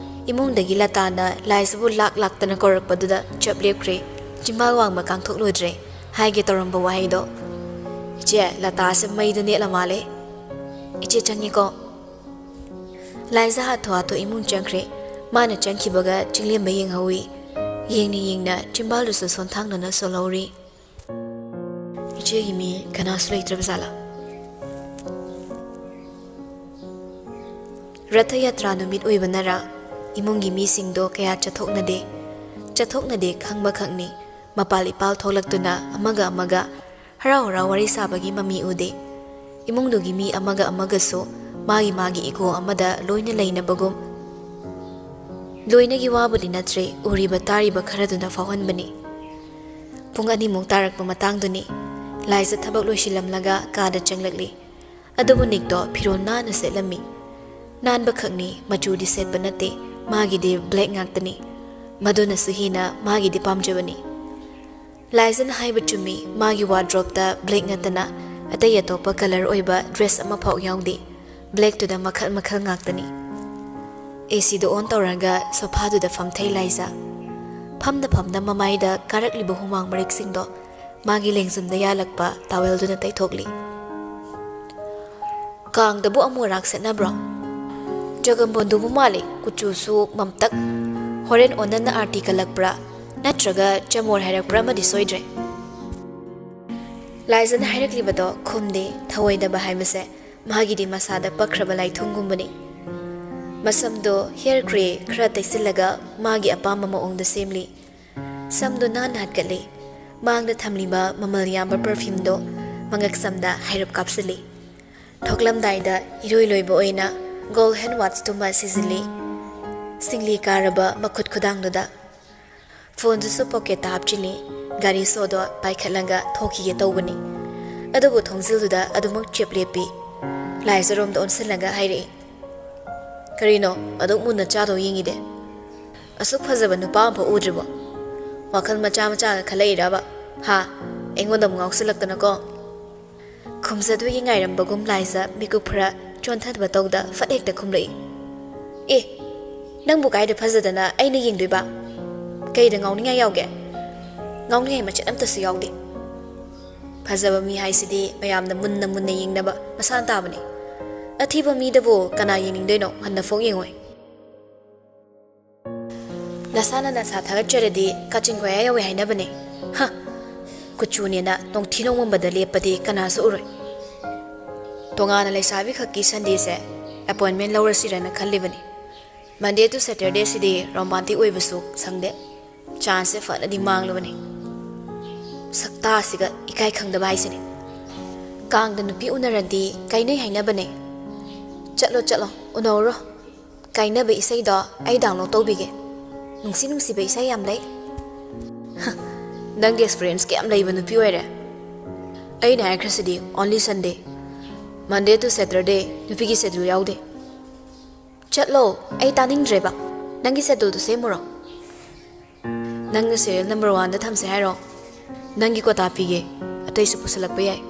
ꯏꯃꯨꯡꯗꯒꯤ ꯂꯇꯥꯅ ꯂꯥꯏꯖꯕꯨ ꯂꯥꯛ ꯂꯥꯛꯇꯅ ꯀꯧꯔꯛꯄꯗꯨꯗ ꯆꯞ ꯂꯦꯞꯈ꯭ꯔꯦ꯫ ꯆꯤꯝꯕꯥꯜ ꯋꯥꯡꯃ ꯀꯥꯡꯊꯣꯛꯂꯨꯗ꯭ꯔꯦ꯫ ꯍꯥꯏꯒꯦ ꯇꯧꯔꯝꯕ ꯋꯥꯍꯩꯗꯣ꯫ "ꯏꯆꯦ, ꯂꯇꯥꯁꯦ ꯃꯩꯗ ꯅꯦꯠꯂ ꯃꯥꯜꯂꯦ꯫ ꯏꯆꯦ ꯆꯪꯉꯤꯀꯣ꯫" ꯂꯥꯏꯖ ꯍꯥꯊꯨ ꯍꯥꯊꯨ ꯏꯃꯨꯡ ꯆꯪꯈ꯭ꯔꯦ꯫ ꯃꯥꯅ ꯆꯪꯈꯤꯕꯒ ꯆꯤꯡꯂꯦꯝꯕ ꯌꯦꯡꯍꯧꯏ꯫ ꯌꯦꯡꯅ ꯌꯦꯡꯅ ꯆꯤꯝꯕꯥꯜꯗꯨꯁꯨ ꯁꯣꯟꯊꯥꯡꯅꯅ ꯁꯣꯜꯍꯧꯔꯤ꯫ "ꯏꯆꯦꯒꯤ ꯃꯤ ꯀꯅꯥꯁꯨ ꯂꯩꯇ꯭ꯔꯕ ꯖꯥꯠꯂꯥ?" ꯔꯊ ꯌꯥꯇ꯭ꯔꯥ ꯅꯨꯃꯤꯠ ꯑꯣꯏꯕꯅꯔꯥ, ꯏꯃꯨꯡꯒꯤ ꯃꯤꯁꯤꯡꯗꯣ ꯀꯌꯥ ꯆꯠꯊꯣꯛꯅꯗꯦ꯫ ꯆꯠꯊꯣꯛꯅꯗꯦ ꯈꯪꯕꯈꯛꯅꯤ꯫ ꯃꯄꯥꯜ ꯏꯄꯥꯜ ꯊꯣꯛꯂꯛꯇꯨꯅ ꯑꯃꯒ ꯑꯃꯒ ꯍꯔꯥꯎ ꯍꯔꯥꯎ ꯋꯥꯔꯤ ꯁꯥꯕꯒꯤ ꯃꯃꯤ ꯎꯗꯦ꯫ ꯏꯃꯨꯡꯗꯨꯒꯤ ꯃꯤ ꯑꯃꯒ ꯑꯃꯒꯁꯨ ꯃꯥꯒꯤ ꯃꯥꯒꯤ ꯏꯒꯣ ꯑꯃꯗ ꯂꯣꯏꯅ ꯂꯩꯅꯕꯒꯨꯝ, ꯂꯣꯏꯅꯒꯤ ꯋꯥꯕꯨꯗꯤ ꯅꯠꯇ꯭ꯔꯦ, ꯎꯔꯤꯕ ꯇꯥꯔꯤꯕ ꯈꯔꯗꯨꯅ ꯐꯥꯎꯍꯟꯕꯅꯤ꯫ ꯄꯨꯡ ꯑꯅꯤꯃꯨꯛ ꯇꯥꯔꯛꯄ ꯃꯇꯥꯡꯗꯨꯅꯤ꯫ ꯂꯥꯏꯖ ꯊꯕꯛ ꯂꯣꯏꯁꯤꯜꯂꯝꯂꯒ ꯀꯥꯗ ꯆꯪꯂꯛꯂꯤ꯫ ꯑꯗꯨꯕꯨ ꯅꯤꯛꯇꯣ ꯐꯤꯔꯣꯜ ꯅꯥꯟꯅ ꯁꯦꯠꯂꯝꯃꯤ꯫ ꯅꯥꯟꯕꯈꯛꯅꯤ, ꯃꯆꯨꯗꯤ ꯁꯦꯠꯄ ꯅꯠꯇꯦ, ꯃꯥꯒꯤꯗꯤ ꯕ꯭ꯂꯦꯛ ꯉꯥꯛꯇꯅꯤ꯫ ꯃꯗꯨꯅꯁꯨ ꯍꯦꯟꯅ ꯃꯥꯒꯤꯗꯤ ꯄꯥꯝꯖꯕꯅꯤ꯫ ꯂꯥꯏꯖꯅ ꯍꯥꯏꯕ ꯆꯨꯝꯃꯤ, ꯃꯥꯒꯤ ꯋꯥꯔꯗ꯭ꯔꯣꯞꯇ ꯕ꯭ꯂꯦꯛ ꯅꯠꯇꯅ ꯑꯇꯩ ꯑꯇꯣꯞꯄ ꯀꯂꯔ ꯑꯣꯏꯕ ꯗ꯭ꯔꯦꯁ ꯑꯃꯐꯥꯎ ꯌꯥꯎꯗꯦ꯫ ꯕ꯭ꯂꯦꯛꯇꯨꯗ ꯃꯈꯜ ꯃꯈꯜ ꯉꯥꯛꯇꯅꯤ꯫ ꯑꯦ ꯁꯤꯗꯣ ꯑꯣꯟ ꯇꯧꯔꯒ ꯁꯣꯐꯥꯗꯨꯗ ꯐꯝꯊꯩ ꯂꯥꯏꯖ꯫ ꯐꯝꯅ ꯐꯝꯅ ꯃꯃꯥꯏꯗ ꯀꯥꯔꯛꯂꯤꯕ ꯍꯨꯃꯥꯡ ꯃꯔꯤꯛꯁꯤꯡꯗꯣ ꯃꯥꯒꯤ ꯂꯦꯡꯖꯨꯝꯗ ꯌꯥꯜꯂꯛꯄ ꯇꯥꯋꯦꯜꯗꯨꯅ ꯇꯩꯊꯣꯛꯂꯤ꯫ "ꯀꯥꯡꯗꯕꯨ ꯑꯃꯣꯔꯥꯛ ꯁꯦꯠꯅꯕ꯭ꯔꯣ? ꯖꯒꯝꯕꯣꯟꯗꯨꯕꯨ ꯃꯥꯜꯂꯤ, ꯀꯨꯆꯨꯁꯨ ꯃꯝꯇꯛ꯫ ꯍꯣꯔꯦꯟ ꯑꯣꯅꯟꯅ ꯑꯥꯔꯇꯤ ꯀꯜꯂꯛꯄ꯭ꯔꯥ ꯅꯠꯇ꯭ꯔꯒ ꯆꯃꯣꯔ ꯍꯥꯏꯔꯛꯄ꯭ꯔꯥ ꯑꯃꯗꯤ ꯁꯣꯏꯗ꯭ꯔꯦ꯫" ꯂꯥꯏꯖꯅ ꯍꯥꯏꯔꯛꯂꯤꯕꯗꯣ ꯈꯨꯝꯗꯦ꯫ ꯊꯧꯑꯣꯏꯗꯕ ꯍꯥꯏꯕꯁꯦ ꯃꯥꯒꯤꯗꯤ ꯃꯁꯥꯗ ꯄꯛꯈ꯭ꯔꯕ ꯂꯥꯏꯊꯨꯡꯒꯨꯝꯕꯅꯤ꯫ ꯃꯁꯝꯗꯣ ꯍꯤꯌꯔ ꯒ꯭ꯔꯦ ꯈꯔ ꯇꯩꯁꯤꯜꯂꯒ ꯃꯥꯒꯤ ꯑꯄꯥꯝꯕ ꯃꯑꯣꯡꯗ ꯁꯦꯝꯂꯤ꯫ ꯁꯝꯗꯣ ꯅꯥꯟꯅ ꯍꯠꯀꯠꯂꯤ꯫ ꯃꯥꯡꯗ ꯊꯝꯂꯤꯕ ꯃꯃꯜ ꯌꯥꯝꯕ ꯄꯔꯐ꯭ꯌꯨꯝꯗꯣ ꯃꯉꯛꯁꯝꯗ ꯍꯥꯏꯔꯞ ꯀꯥꯞꯁꯤꯜꯂꯤ꯫ ꯊꯣꯛꯂꯝꯗꯥꯏꯗ ꯏꯔꯣꯏ ꯂꯣꯏꯕ ꯑꯣꯏꯅ ꯒꯣꯜ ꯍꯦꯟ ꯋꯥꯠꯆꯇꯨꯃ ꯁꯤꯖꯤꯜꯂꯤ꯫ ꯁꯤꯡꯂꯤ ꯀꯥꯔꯕ ꯃꯈꯨꯠ ꯈꯨꯗꯥꯡꯗꯨꯗ꯫ ꯐꯣꯟꯗꯨꯁꯨ ꯄꯣꯀꯦꯠꯇ ꯍꯥꯞꯆꯤꯜꯂꯤ꯫ ꯒꯥꯔꯤ ꯁꯣꯗꯣ ꯄꯥꯏꯈꯠꯂꯒ ꯊꯣꯛꯈꯤꯒꯦ ꯇꯧꯕꯅꯤ꯫ ꯑꯗꯨꯕꯨ ꯊꯣꯡꯖꯤꯜꯗꯨꯗ ꯑꯗꯨꯃꯛ ꯆꯦꯞ ꯂꯦꯞꯄꯤ꯫ ꯂꯥꯏꯖꯔꯣꯝꯗ ꯑꯣꯟꯁꯤꯜꯂꯒ ꯍꯥꯏꯔꯛꯏ, "ꯀꯔꯤꯅꯣ ꯑꯗꯨꯛ ꯃꯨꯟꯅ ꯆꯥꯗꯣ ꯌꯦꯡꯉꯤꯗꯦ? ꯑꯁꯨꯛ ꯐꯖꯕ ꯅꯨꯄꯥ ꯑꯃꯐꯥꯎ ꯎꯗ꯭ꯔꯤꯕꯣ? ꯋꯥꯈꯜ ꯃꯆꯥ ꯃꯆꯥꯒ ꯈꯜꯂꯛꯏꯔꯕ? ꯍꯥ? ꯑꯩꯉꯣꯟꯗ ꯑꯃꯨꯛ ꯉꯥꯎꯁꯤꯜꯂꯛꯇꯅꯀꯣ?" ꯈꯨꯝꯖꯗꯣꯏꯒꯤ ꯉꯥꯏꯔꯝꯕꯒꯨꯝ ꯂꯥꯏꯖ ꯃꯤꯀꯨꯞ ꯈꯔ ꯆꯣꯟꯊꯗꯕ ꯇꯧꯗ ꯐꯠ ꯍꯦꯛꯇ ꯈꯨꯝꯂꯛꯏ, "ꯑꯦ, ꯅꯪꯕꯨ ꯀꯥꯏꯗ ꯐꯖꯗꯅ ꯑꯩꯅ ꯌꯦꯡꯗꯣꯏꯕ? ꯀꯩꯗ ꯉꯥꯎꯅꯤꯡꯉꯥꯏ ꯌꯥꯎꯒꯦ? ꯉꯥꯎꯅꯤꯡꯉꯥꯏ ꯃꯆꯦꯠ ꯑꯝꯇꯁꯨ ꯌꯥꯎꯗꯦ꯫ ꯐꯖꯕ ꯃꯤ ꯍꯥꯏꯁꯤꯗꯤ ꯃꯌꯥꯝꯅ ꯃꯨꯟꯅ ꯃꯨꯟꯅ ꯌꯦꯡꯅꯕ ꯃꯁꯥꯅ ꯇꯥꯕꯅꯤ꯫ ꯑꯊꯤꯕ ꯃꯤꯗꯕꯨ ꯀꯅꯥ ꯌꯦꯡꯅꯤꯡꯗꯣꯏꯅꯣ? ꯍꯟꯅ ꯐꯥꯎ ꯌꯦꯡꯉꯣꯏ꯫" ꯅꯁꯥꯅ ꯅꯁꯥ ꯊꯥꯒꯠꯆꯔꯗꯤ ꯀꯥꯆꯤꯟ ꯀꯣꯌꯥ ꯌꯧꯋꯦ ꯍꯥꯏꯅꯕꯅꯦ꯫ ꯍ! ꯀꯨꯆꯨꯅꯦꯅ ꯅꯣꯡꯊꯤ ꯅꯣꯡꯃꯝꯕꯗ ꯂꯦꯞꯄꯗꯤ ꯀꯅꯥꯁꯨ ꯎꯔꯣꯏ꯫ ꯇꯣꯉꯥꯟꯅ ꯂꯩꯁꯥꯕꯤ ꯈꯛꯀꯤ Sundayꯁꯦ appointment ꯂꯧꯔꯁꯤꯔꯅ ꯈꯜꯂꯤꯕꯅꯤ꯫ Monday to Saturdayꯁꯤꯗꯤ romantic ꯑꯣꯏꯕꯁꯨ ꯁꯪꯗꯦ꯫ Chanceꯁꯦ ꯐꯅꯗꯤ ꯃꯥꯡꯂꯕꯅꯤ꯫ ꯁꯛꯇꯥꯁꯤꯒ ꯏꯀꯥꯏ ꯈꯪꯗꯕ ꯍꯥꯏꯁꯤꯅꯤ꯫ ꯀꯥꯡꯗ ꯅꯨꯄꯤ ꯎꯅꯔꯗꯤ ꯀꯥꯏꯅꯩ ꯍꯥꯏꯅꯕꯅꯦ꯫ ꯆꯠꯂꯣ, ꯆꯠꯂꯣ, ꯎꯅꯧꯔꯣ꯫ ꯀꯥꯏꯅꯕ ꯏꯁꯩꯗꯣ ꯑꯩ download ꯇꯧꯕꯤꯒꯦ꯫ ꯅꯨꯡꯁꯤ ꯅꯨꯡꯁꯤꯕ ꯏꯁꯩ ꯌꯥꯝ ꯂꯩ꯫ ꯍ, ꯅꯪꯗꯤ experience ꯀꯌꯥꯝ ꯂꯩꯕ ꯅꯨꯄꯤ ꯑꯣꯏꯔꯦ꯫ ꯑꯩꯅ ꯍꯥꯏꯈ꯭ꯔꯁꯤꯗꯤ only Sunday꯫ Monday to Saturday ꯅꯨꯄꯤꯒꯤ schedule ꯌꯥꯎꯗꯦ꯫ ꯆꯠꯂꯣ, ꯑꯩ ꯇꯥꯅꯤꯡꯗ꯭ꯔꯦꯕ꯫ ꯅꯪꯒꯤ scheduleꯗꯨ ꯁꯦꯝꯃꯨꯔꯣ꯫ ꯅꯪꯅ serial number oneꯗ ꯊꯝꯁꯦ ꯍꯥꯏꯔꯣ? ꯅꯪꯒꯤ quota ꯄꯤꯒꯦ, ꯑꯇꯩꯁꯨ ꯄꯨꯁꯜꯂꯛꯄ ꯌꯥꯏ꯫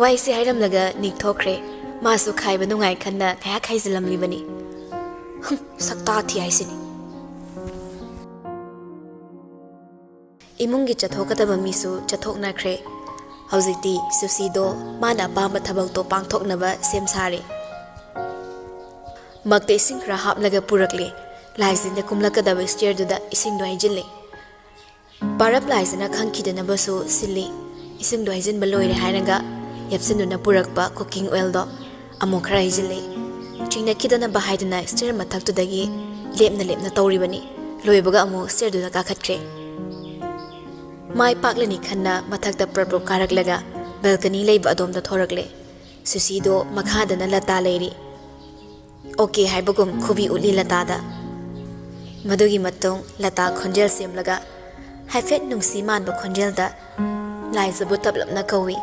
ꯋꯥꯏꯁꯦ ꯍꯥꯏꯔꯝꯂꯒ ꯅꯤꯛ ꯊꯣꯛꯈ꯭ꯔꯦ꯫ ꯃꯥꯁꯨ ꯈꯥꯏꯕ ꯅꯨꯡꯉꯥꯏ ꯈꯟꯅ ꯉꯥꯏꯍꯥꯛ ꯈꯥꯏꯖꯤꯜꯂꯝꯂꯤꯕꯅꯤ꯫ ꯍꯨꯝ, ꯁꯛꯇꯥ ꯊꯤ ꯍꯥꯏꯁꯤꯅꯤ꯫ ꯏꯃꯨꯡꯒꯤ ꯆꯠꯊꯣꯛꯀꯗꯕ ꯃꯤꯁꯨ ꯆꯠꯊꯣꯛꯅꯈ꯭ꯔꯦ꯫ ꯍꯧꯖꯤꯛꯇꯤ ꯁꯨꯁꯤꯗꯣ ꯃꯥꯅ ꯑꯄꯥꯝꯕ ꯊꯕꯛꯇꯣ ꯄꯥꯡꯊꯣꯛꯅꯕ ꯁꯦꯝ ꯁꯥꯔꯦ꯫ ꯃꯛꯇ ꯏꯁꯤꯡ ꯈꯔ ꯍꯥꯞꯂꯒ ꯄꯨꯔꯛꯂꯦ꯫ ꯂꯥꯏꯖꯤꯟꯗ ꯀꯨꯝꯂꯛꯀꯗꯕ stairꯗꯨꯗ ꯏꯁꯤꯡꯗꯣ ꯍꯩꯖꯤꯜꯂꯦ꯫ ꯄꯥꯔꯞ ꯂꯥꯏꯖꯅ ꯈꯪꯈꯤꯗꯅꯕꯁꯨ ꯁꯤꯜꯂꯤ꯫ ꯏꯁꯤꯡꯗꯣ ꯍꯩꯖꯤꯟꯕ ꯂꯣꯏꯔꯦ ꯍꯥꯏꯔꯒ ꯌꯦꯞꯁꯤꯟꯗꯨꯅ ꯄꯨꯔꯛꯄ cooking oilꯗꯣ ꯑꯃꯨꯛ ꯈꯔ ꯍꯩꯖꯤꯜꯂꯤ꯫ ꯆꯤꯡꯅꯈꯤꯗꯅꯕ ꯍꯥꯏꯗꯨꯅ stair ꯃꯊꯛꯇꯨꯗꯒꯤ ꯂꯦꯞꯅ ꯂꯦꯞꯅ ꯇꯧꯔꯤꯕꯅꯤ꯫ ꯂꯣꯏꯕꯒ ꯑꯃꯨꯛ stairꯗꯨꯗ ꯀꯥꯈꯠꯈ꯭ꯔꯦ꯫ ꯃꯥꯏ ꯄꯥꯛꯂꯅꯤ ꯈꯟꯅ ꯃꯊꯛꯇ ꯄ꯭ꯔꯞ ꯄ꯭ꯔꯞ ꯀꯥꯔꯛꯂꯒ balcony ꯂꯩꯕ ꯑꯗꯣꯝꯗ ꯊꯣꯔꯛꯂꯦ꯫ ꯁꯨꯁꯤꯗꯣ ꯃꯈꯥꯗꯅ ꯂꯇꯥ ꯂꯩꯔꯤ꯫ OK ꯍꯥꯏꯕꯒꯨꯝ ꯈꯨꯕꯤ ꯎꯠꯂꯤ ꯂꯇꯥꯗ꯫ ꯃꯗꯨꯒꯤ ꯃꯇꯨꯡ ꯂꯇꯥ ꯈꯣꯟꯖꯦꯜ ꯁꯦꯝꯂꯒ ꯍꯥꯏꯐꯦꯠ ꯅꯨꯡꯁꯤ ꯃꯥꯟꯕ ꯈꯣꯟꯖꯦꯜꯗ, ꯂꯥꯏꯖꯕꯨ ꯇꯞꯂꯞꯅ ꯀꯧꯏ꯫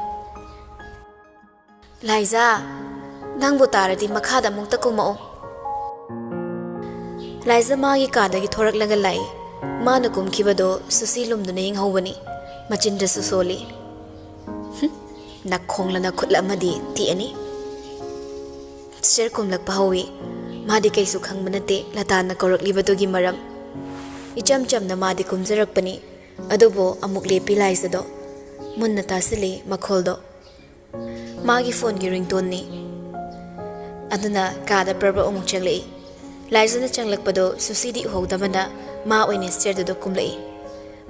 "ꯂꯥꯏꯖꯥ, ꯅꯪꯕꯨ ꯇꯥꯔꯗꯤ ꯃꯈꯥꯗ ꯑꯃꯨꯛꯇ ꯀꯨꯝꯃꯛꯎ꯫" ꯂꯥꯏꯖꯥ ꯃꯥꯒꯤ ꯀꯥꯗꯒꯤ ꯊꯣꯔꯛꯂꯒ ꯂꯥꯛꯏ꯫ ꯃꯥꯅ ꯀꯨꯝꯈꯤꯕꯗꯣ ꯁꯨꯁꯤ ꯂꯨꯝꯗꯨꯅ ꯌꯦꯡꯍꯧꯕꯅꯤ꯫ ꯃꯆꯤꯟꯗꯁꯨ ꯁꯣꯜꯂꯤ꯫ "ꯍꯨꯝ, ꯅꯈꯣꯡꯂꯅ ꯈꯨꯠꯂ ꯑꯃꯗꯤ ꯇꯦꯛꯑꯅꯤ꯫" ꯁꯤꯁꯇꯔ ꯀꯨꯝꯂꯛꯄ ꯍꯧꯏ꯫ ꯃꯥꯗꯤ ꯀꯩꯁꯨ ꯈꯪꯕ ꯅꯠꯇꯦ ꯂꯇꯥꯅ ꯀꯧꯔꯛꯂꯤꯕꯗꯨꯒꯤ ꯃꯔꯝ꯫ ꯏꯆꯝ ꯆꯝꯅ ꯃꯥꯗꯤ ꯀꯨꯝꯖꯔꯛꯄꯅꯤ꯫ ꯑꯗꯨꯕꯨ ꯑꯃꯨꯛ ꯂꯦꯞꯄꯤ ꯂꯥꯏꯖꯗꯣ꯫ ꯃꯨꯟꯅ ꯇꯥꯁꯤꯜꯂꯤ ꯃꯈꯣꯜꯗꯣ꯫ ꯃꯥꯒꯤ ꯐꯣꯟꯒꯤ ringtoneꯅꯤ꯫ ꯑꯗꯨꯅ ꯀꯥꯗ ꯄ꯭ꯔꯞ ꯄ꯭ꯔꯞ ꯑꯃꯨꯛ ꯆꯪꯂꯛꯏ꯫ ꯂꯥꯏꯖꯥꯅ ꯆꯪꯂꯛꯄꯗꯣ ꯁꯨꯁꯤꯗꯤ ꯎꯍꯧꯗꯕꯅ ꯃꯥ ꯑꯣꯏꯅ ꯁ꯭ꯇꯦꯌꯔꯗꯨꯗ ꯀꯨꯝꯂꯛꯏ꯫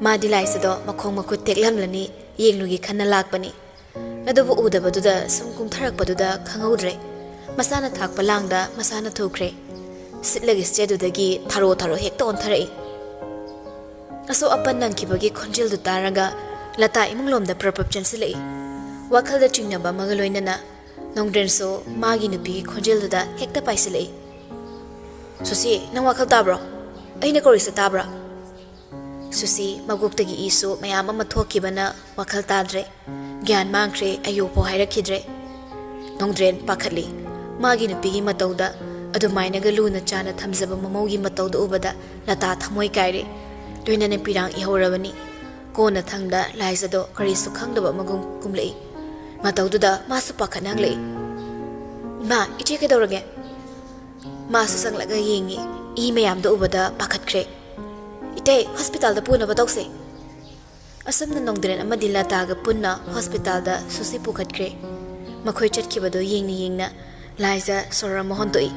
ꯃꯥꯗꯤ ꯂꯥꯏꯖꯥꯗꯣ ꯃꯈꯣꯡ ꯃꯈꯨꯠ ꯇꯦꯛꯂꯝꯂꯅꯤ ꯌꯦꯡꯂꯨꯒꯦ ꯈꯟꯅ ꯂꯥꯛꯄꯅꯤ꯫ ꯑꯗꯨꯕꯨ ꯎꯗꯕꯗꯨꯗ ꯁꯨꯝ ꯀꯨꯝꯊꯔꯛꯄꯗꯨꯗ ꯈꯪꯍꯧꯗ꯭ꯔꯦ꯫ ꯃꯁꯥꯅ ꯊꯥꯛꯄ ꯂꯥꯡꯗ ꯃꯁꯥꯅ ꯊꯨꯈ꯭ꯔꯦ꯫ ꯁꯤꯠꯂꯒ ꯁ꯭ꯇꯦꯌꯔꯗꯨꯗꯒꯤ ꯊꯥꯔꯣ ꯊꯥꯔꯣ ꯍꯦꯛꯇ ꯑꯣꯟꯊꯔꯛꯏ꯫ ꯑꯁꯣꯛ ꯑꯄꯟ ꯅꯪꯈꯤꯕꯒꯤ ꯈꯣꯟꯖꯦꯜꯗꯨ ꯇꯥꯔꯒ ꯂꯇꯥ ꯏꯃꯨꯡꯂꯣꯝꯗ ꯄ꯭ꯔꯞ ꯄ꯭ꯔꯞ ꯆꯦꯟꯁꯤꯜꯂꯛꯏ꯫ ꯋꯥꯈꯜꯗ ꯆꯤꯡꯅꯕ ꯑꯃꯒ ꯂꯣꯏꯅꯅ ꯅꯣꯡꯗ꯭ꯔꯦꯟꯁꯨ ꯃꯥꯒꯤ ꯅꯨꯄꯤꯒꯤ ꯈꯣꯟꯖꯦꯜꯗꯨꯗ ꯍꯦꯛꯇ ꯄꯥꯏꯁꯤꯜꯂꯛꯏ꯫ "ꯁꯨꯁꯤ, ꯅꯪ ꯋꯥꯈꯜ ꯇꯥꯕ꯭ꯔꯣ? ꯑꯩꯅ ꯀꯧꯔꯤꯁꯦ ꯇꯥꯕ꯭ꯔꯥ?" ꯁꯨꯁꯤ ꯃꯀꯣꯛꯇꯒꯤ ꯏꯁꯨ ꯃꯌꯥꯝ ꯑꯃ ꯊꯣꯛꯈꯤꯕꯅ ꯋꯥꯈꯜ ꯇꯥꯗ꯭ꯔꯦ꯫ ꯒ꯭ꯌꯥꯟ ꯃꯥꯡꯈ꯭ꯔꯦ, ꯑꯌꯨꯛꯐꯥꯎ ꯍꯥꯏꯔꯛꯈꯤꯗ꯭ꯔꯦ꯫ ꯅꯣꯡꯗ꯭ꯔꯦꯟ ꯄꯥꯈꯠꯂꯤ꯫ ꯃꯥꯒꯤ ꯅꯨꯄꯤꯒꯤ ꯃꯇꯧꯗ, ꯑꯗꯨꯃꯥꯏꯅꯒ ꯂꯨꯅ ꯆꯥꯅ ꯊꯝꯖꯕ ꯃꯃꯧꯒꯤ ꯃꯇꯧꯗ ꯎꯕꯗ ꯂꯇꯥ ꯊꯃꯣꯏ ꯀꯥꯏꯔꯦ꯫ ꯂꯣꯏꯅꯅ ꯄꯤꯔꯥꯡ ꯏꯍꯧꯔꯕꯅꯤ꯫ ꯀꯣꯟꯅ ꯊꯪꯗ ꯂꯥꯏꯖꯗꯣ ꯀꯔꯤꯁꯨ ꯈꯪꯗꯕ ꯑꯃꯒꯨꯝ ꯀꯨꯝꯂꯛꯏ꯫ ꯃꯇꯧꯗꯨꯗ ꯃꯥꯁꯨ ꯄꯥꯈꯠꯅ ꯍꯪꯂꯛꯏ, "ꯏꯃꯥ, ꯏꯆꯦ ꯀꯩꯗꯧꯔꯒꯦ?" ꯃꯥꯁꯨ ꯆꯪꯂꯒ ꯌꯦꯡꯉꯤ꯫ ꯏ ꯃꯌꯥꯝꯗꯣ ꯎꯕꯗ ꯄꯥꯈꯠꯈ꯭ꯔꯦ꯫ "ꯏꯇꯩ, ꯍꯣꯁꯄꯤꯇꯥꯜꯗ ꯄꯨꯅꯕ ꯇꯧꯁꯦ꯫" ꯑꯁꯨꯝꯅ ꯅꯣꯡꯗ꯭ꯔꯦꯟ ꯑꯃꯗꯤ ꯂꯇꯥꯒ ꯄꯨꯟꯅ ꯍꯣꯁꯄꯤꯇꯥꯜꯗ ꯁꯨꯁꯤ ꯄꯨꯈꯠꯈ꯭ꯔꯦ꯫ ꯃꯈꯣꯏ ꯆꯠꯈꯤꯕꯗꯨ ꯌꯦꯡꯅ ꯌꯦꯡꯅ ꯂꯥꯏꯖ ꯁꯣꯔ ꯑꯃ ꯍꯣꯟꯗꯣꯛꯏ꯫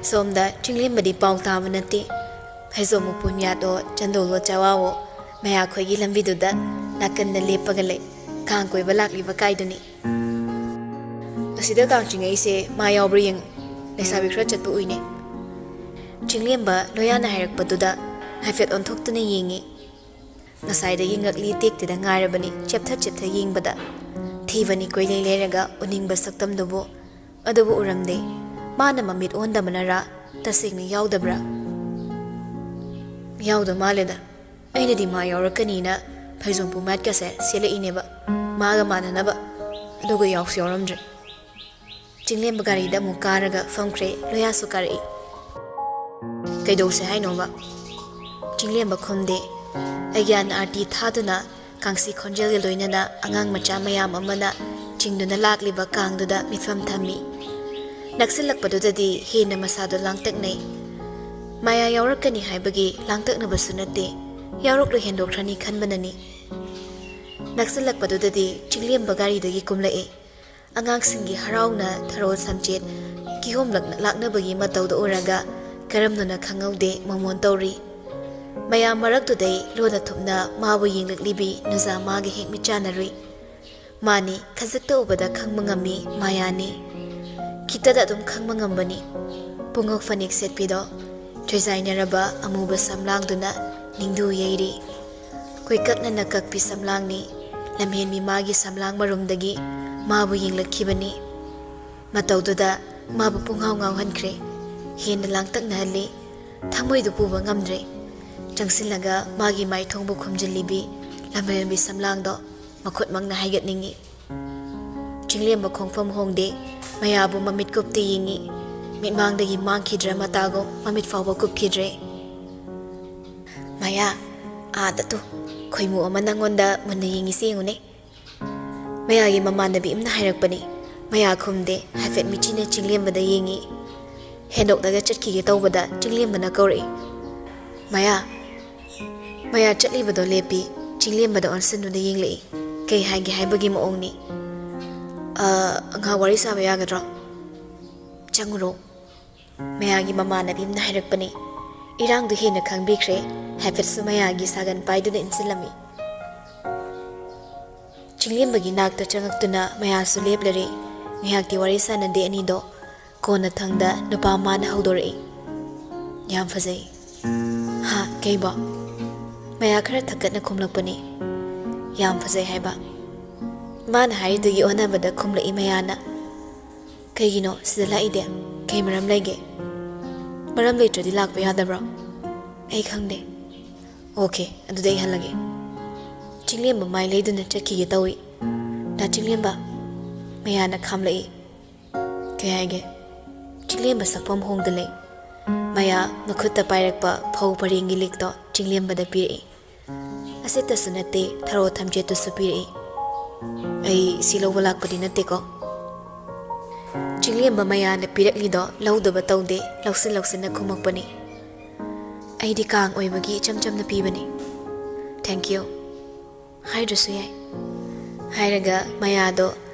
ꯁꯣꯝꯗ ꯆꯤꯡꯂꯦꯝꯕꯗꯤ ꯄꯥꯎ ꯇꯥꯕ ꯅꯠꯇꯦ꯫ ꯐꯩꯖꯣꯝ ꯃꯄꯨꯟ ꯌꯥꯠꯂꯣ, ꯆꯟꯗꯣꯜꯂꯣ, ꯆꯋꯥꯋꯣ, ꯃꯌꯥꯈꯣꯏꯒꯤ ꯂꯝꯕꯤꯗꯨꯗ ꯅꯥꯀꯟꯗ ꯂꯦꯞꯄꯒ ꯂꯩ꯫ ꯀꯥꯡ ꯀꯣꯏꯕ ꯂꯥꯛꯂꯤꯕ ꯀꯥꯏꯗꯨꯅꯤ꯫ "ꯑꯁꯤꯗ ꯀꯥꯡ ꯆꯤꯡꯉꯛꯏꯁꯦ ꯃꯥ ꯌꯥꯎꯕ꯭ꯔꯥ ꯌꯦꯡꯉꯨ꯫ ꯂꯩꯁꯥꯕꯤ ꯈꯔ ꯆꯠꯄ ꯎꯏꯅꯦ꯫" ꯆꯤꯡꯂꯦꯝꯕ ꯂꯣꯌꯥꯅ ꯍꯥꯏꯔꯛꯄꯗꯨꯗ ꯍꯥꯏꯐꯦꯠ ꯑꯣꯟꯊꯣꯛꯇꯨꯅ ꯌꯦꯡꯉꯤ꯫ ꯉꯁꯥꯏꯗꯒꯤ ꯉꯛꯂꯤ ꯇꯦꯛꯇꯦꯗ ꯉꯥꯏꯔꯕꯅꯤ ꯆꯦꯞꯊ ꯆꯦꯞꯊ ꯌꯦꯡꯕꯗ꯫ ꯊꯤꯕꯅꯤ ꯀꯣꯏꯂꯩ ꯂꯩꯔꯒ ꯎꯅꯤꯡꯕ ꯁꯛꯇꯝꯗꯨꯕꯨ꯫ ꯑꯗꯨꯕꯨ ꯎꯔꯝꯗꯦ꯫ ꯃꯥꯅ ꯃꯃꯤꯠ ꯑꯣꯟꯗꯕꯅꯔꯥ, ꯇꯁꯦꯡꯅ ꯌꯥꯎꯗꯕ꯭ꯔꯥ? ꯌꯥꯎꯗ ꯃꯥꯜꯂꯦꯗ꯫ ꯑꯩꯅꯗꯤ ꯃꯥ ꯌꯥꯎꯔꯛꯀꯅꯤꯅ ꯐꯩꯖꯣꯝ ꯄꯨꯃꯥꯠꯀꯁꯦ ꯁꯦꯠꯂꯛꯏꯅꯦꯕ, ꯃꯥꯒ ꯃꯥꯟꯅꯅꯕ꯫ ꯑꯗꯨꯒ ꯌꯥꯎꯁꯨ ꯌꯥꯎꯔꯝꯗ꯭ꯔꯦ꯫ ꯆꯤꯡꯂꯦꯝꯕ ꯒꯥꯔꯤꯗ ꯑꯃꯨꯛ ꯀꯥꯔꯒ ꯐꯝꯈ꯭ꯔꯦ꯫ ꯂꯣꯌꯥꯁꯨ ꯀꯥꯔꯛꯏ꯫ "ꯀꯩꯗꯧꯁꯦ ꯍꯥꯏꯅꯣꯕ?" ꯆꯤꯡꯂꯦꯝꯕ ꯈꯨꯝꯗꯦ꯫ ꯑꯩꯒ꯭ꯌꯥꯟ ꯑꯥꯔꯇꯤ ꯊꯥꯗꯨꯅ ꯀꯥꯡꯁꯤ ꯈꯣꯟꯖꯦꯜꯒ ꯂꯣꯏꯅꯅ ꯑꯉꯥꯡ ꯃꯆꯥ ꯃꯌꯥꯝ ꯑꯃꯅ ꯆꯤꯡꯗꯨꯅ ꯂꯥꯛꯂꯤꯕ ꯀꯥꯡꯗꯨꯗ ꯃꯤꯠꯐꯝ ꯊꯝꯃꯤ꯫ ꯅꯛꯁꯤꯜꯂꯛꯄꯗꯨꯗꯗꯤ ꯍꯦꯟꯅ ꯃꯁꯥꯗꯣ ꯂꯥꯡꯇꯛꯅꯩ꯫ ꯃꯥꯌꯥ ꯌꯥꯎꯔꯛꯀꯅꯤ ꯍꯥꯏꯕꯒꯤ ꯂꯥꯡꯇꯛꯅꯕꯁꯨ ꯅꯠꯇꯦ, ꯌꯥꯎꯔꯛꯂꯣꯏ ꯍꯦꯟꯗꯣꯛꯈ꯭ꯔꯅꯤ ꯈꯟꯕꯅꯅꯤ꯫ ꯅꯛꯁꯤꯜꯂꯛꯄꯗꯨꯗꯗꯤ ꯆꯤꯡꯂꯦꯝꯕ ꯒꯥꯔꯤꯗꯒꯤ ꯀꯨꯝꯂꯛꯏ꯫ ꯑꯉꯥꯡꯁꯤꯡꯒꯤ ꯍꯔꯥꯎꯅ ꯊꯔꯣ ꯊꯝꯆꯦꯠ ꯀꯤꯍꯣꯝ ꯂꯛ-, ꯂꯥꯛꯅꯕꯒꯤ ꯃꯇꯧꯗꯣ ꯎꯔꯒ ꯀꯔꯝꯅꯅ ꯈꯪꯍꯧꯗꯦ ꯃꯣꯃꯣꯟ ꯇꯧꯔꯤ꯫ ꯃꯌꯥꯝ ꯃꯔꯛꯇꯨꯗꯩ ꯂꯣꯟꯅ ꯊꯨꯞꯅ ꯃꯥꯕꯨ ꯌꯦꯡꯂꯛꯂꯤꯕꯤ ꯅꯨꯖꯥ ꯃꯥꯒ ꯍꯦꯛ ꯃꯤꯠꯆꯥꯟꯅꯔꯨꯏ꯫ ꯃꯥꯅꯤ, ꯈꯖꯤꯛꯇ ꯎꯕꯗ ꯈꯪꯕ ꯉꯝꯃꯤ ꯃꯥꯌꯥꯅꯤ꯫ ꯈꯤꯇꯗ ꯑꯗꯨꯝ ꯈꯪꯕ ꯉꯝꯕꯅꯤ꯫ ꯄꯨꯡꯉꯧ ꯐꯅꯦꯛ ꯁꯦꯠꯄꯤꯗꯣ, ꯆꯣꯏꯖꯥꯏꯅꯔꯕ ꯑꯃꯨꯕ ꯁꯝꯂꯥꯡꯗꯨꯅ ꯅꯤꯡꯗꯨ ꯌꯩꯔꯤ꯫ ꯀꯣꯏꯀꯛꯅꯅ ꯀꯛꯄꯤ ꯁꯝꯂꯥꯡꯅꯤ꯫ ꯂꯝꯍꯦꯟꯕꯤ ꯃꯥꯒꯤ ꯁꯝꯂꯥꯡ ꯃꯔꯨꯝꯗꯒꯤ ꯃꯥꯕꯨ ꯌꯦꯡꯂꯛꯈꯤꯕꯅꯤ꯫ ꯃꯇꯧꯗꯨꯗ ꯃꯥꯕꯨ ꯄꯨꯡꯉꯥꯎ ꯉꯥꯎꯍꯟꯈ꯭ꯔꯦ꯫ ꯍꯦꯟꯅ ꯂꯥꯡꯇꯛꯅꯍꯜꯂꯤ꯫ ꯊꯃꯣꯏꯗꯨ ꯄꯨꯕ ꯉꯝꯗ꯭ꯔꯦ꯫ ꯆꯪꯁꯤꯜꯂꯒ ꯃꯥꯒꯤ ꯃꯥꯏꯊꯣꯡꯕꯨ ꯈꯨꯝꯖꯤꯜꯂꯤꯕꯤ ꯂꯝꯍꯦꯟꯕꯤ ꯁꯝꯂꯥꯡꯗꯣ ꯃꯈꯨꯠꯃꯛꯅ ꯍꯥꯏꯒꯠꯅꯤꯡꯏ꯫ ꯆꯤꯡꯂꯦꯝꯕ ꯈꯣꯡꯐꯝ ꯍꯣꯡꯗꯦ꯫ ꯃꯌꯥꯕꯨ ꯃꯃꯤꯠ ꯀꯨꯞꯇ ꯌꯦꯡꯏ꯫ ꯃꯤꯠꯃꯥꯡꯗꯒꯤ ꯃꯥꯡꯈꯤꯗ꯭ꯔ ꯃꯇꯥꯒꯨꯝ ꯃꯃꯤꯠ ꯐꯥꯎꯕ ꯀꯨꯞꯈꯤꯗ꯭ꯔꯦ꯫ "ꯃꯌꯥ, ꯑꯥꯗ ꯇꯨ, ꯈꯣꯏꯃꯨ ꯑꯃ ꯅꯪꯉꯣꯟꯗ ꯃꯨꯟꯅ ꯌꯦꯡꯉꯤꯁꯤ ꯌꯦꯡꯉꯨꯅꯦ꯫" ꯃꯌꯥꯒꯤ ꯃꯃꯥꯟꯅꯕꯤ ꯑꯃꯅ ꯍꯥꯏꯔꯛꯄꯅꯤ꯫ ꯃꯌꯥ ꯈꯨꯝꯗꯦ, ꯍꯥꯏꯐꯦꯠ ꯃꯤꯠꯆꯤꯅ ꯆꯤꯡꯂꯦꯝꯕꯗ ꯌꯦꯡꯏ꯫ ꯍꯦꯟꯗꯣꯛꯂꯒ ꯆꯠꯈꯤꯒꯦ ꯇꯧꯕꯗ ꯆꯤꯡꯂꯦꯝꯕꯅ ꯀꯧꯔꯛꯏ꯫ "ꯃꯌꯥ!" ꯃꯌꯥ ꯆꯠꯂꯤꯕꯗꯣ ꯂꯦꯞꯄꯤ, ꯆꯤꯡꯂꯦꯝꯕꯗ ꯑꯣꯟꯁꯤꯟꯗꯨꯅ ꯌꯦꯡꯂꯛꯏ꯫ ꯀꯩ ꯍꯥꯏꯒꯦ ꯍꯥꯏꯕꯒꯤ ꯃꯑꯣꯡꯅꯤ꯫ "ꯑ, ꯉꯥꯏꯍꯥꯛ ꯋꯥꯔꯤ ꯁꯥꯕ ꯌꯥꯒꯗ꯭ꯔꯣ?" "ꯆꯪꯉꯨꯔꯣ꯫" ꯃꯌꯥꯒꯤ ꯃꯃꯥꯟꯅꯕꯤ ꯑꯃꯅ ꯍꯥꯏꯔꯛꯄꯅꯤ꯫ ꯏꯔꯥꯡꯗꯨ ꯍꯦꯟꯅ ꯈꯪꯕꯤꯈ꯭ꯔꯦ꯫ ꯍꯥꯏꯐꯦꯠꯁꯨ ꯃꯌꯥꯒꯤ ꯁꯥꯒꯟ ꯄꯥꯏꯗꯨꯅ ꯏꯟꯁꯤꯜꯂꯝꯃꯤ꯫ ꯆꯤꯡꯂꯦꯝꯕꯒꯤ ꯅꯥꯛꯇ ꯆꯪꯉꯛꯇꯨꯅ ꯃꯌꯥꯁꯨ ꯂꯦꯞꯂꯔꯦ꯫ ꯉꯥꯏꯍꯥꯛꯇꯤ ꯋꯥꯔꯤ ꯁꯥꯟꯅꯗꯦ ꯑꯅꯤꯗꯣ꯫ ꯀꯣꯟꯅꯊꯪꯗ ꯅꯨꯄꯥ ꯑꯃꯅ ꯍꯧꯗꯣꯔꯛꯏ꯫ "ꯌꯥꯝ ꯐꯖꯩ꯫" "ꯍꯥ, ꯀꯩꯕꯣ?" ꯃꯌꯥ ꯈꯔ ꯊꯛꯀꯠꯅ ꯈꯨꯝꯂꯛꯄꯅꯤ꯫ "ꯌꯥꯝ ꯐꯖꯩ ꯍꯥꯏꯕ꯫" ꯃꯥꯅ ꯍꯥꯏꯔꯤꯗꯨꯒꯤ ꯑꯣꯟꯅꯕꯗ ꯈꯨꯝꯂꯛꯏ ꯃꯌꯥꯅ꯫ "ꯀꯩꯒꯤꯅꯣ ꯁꯤꯗ ꯂꯥꯛꯏꯗꯤ? ꯀꯩ ꯃꯔꯝ ꯂꯩꯒꯦ?" "ꯃꯔꯝ ꯂꯩꯇ꯭ꯔꯗꯤ ꯂꯥꯛꯄ ꯌꯥꯗꯕ꯭ꯔꯣ?" "ꯑꯩ ꯈꯪꯗꯦ꯫" "ꯑꯣꯀꯦ, ꯑꯗꯨꯗꯤ ꯑꯩ ꯍꯜꯂꯒꯦ꯫" ꯆꯤꯡꯂꯦꯝꯕ ꯃꯥꯏ ꯂꯩꯗꯨꯅ ꯆꯠꯈꯤꯒꯦ ꯇꯧꯏ꯫ "ꯗꯥ ꯆꯤꯡꯂꯦꯝꯕ!" ꯃꯌꯥꯅ ꯈꯥꯝꯂꯛꯏ꯫ "ꯀꯩ ꯍꯥꯏꯒꯦ?" ꯆꯤꯡꯂꯦꯝꯕ ꯁꯛꯐꯝ ꯍꯣꯡꯗ ꯂꯩ꯫ ꯃꯌꯥ ꯃꯈꯨꯠꯇ ꯄꯥꯏꯔꯛꯄ ꯐꯧ ꯄꯔꯦꯡꯒꯤ ꯂꯤꯛꯇꯣ ꯆꯤꯡꯂꯦꯝꯕꯗ ꯄꯤꯔꯛꯏ꯫ ꯑꯁꯤꯇꯁꯨ ꯅꯠꯇꯦ, ꯊꯔꯣ ꯊꯝꯆꯦꯠꯇꯨꯁꯨ ꯄꯤꯔꯛꯏ꯫ "ꯑꯩ ꯁꯤ ꯂꯧꯕ ꯂꯥꯛꯄꯗꯤ ꯅꯠꯇꯦꯀꯣ꯫" ꯆꯤꯡꯂꯦꯝꯕ ꯃꯌꯥꯅ ꯄꯤꯔꯛꯂꯤꯗꯣ ꯂꯧꯗꯕ ꯇꯧꯗꯦ, ꯂꯧꯁꯤꯟ ꯂꯧꯁꯤꯟꯅ ꯈꯨꯝꯃꯛꯄꯅꯤ꯫ "ꯑꯩꯗꯤ ꯀꯥꯡ ꯑꯣꯏꯕꯒꯤ ꯏꯆꯝ ꯆꯝꯅ ꯄꯤꯕꯅꯤ꯫" "Thank you꯫" "ꯍꯥꯏꯗ꯭ꯔꯁꯨ ꯌꯥꯏ," ꯍꯥꯏꯔꯒ ꯃꯌꯥꯗꯣ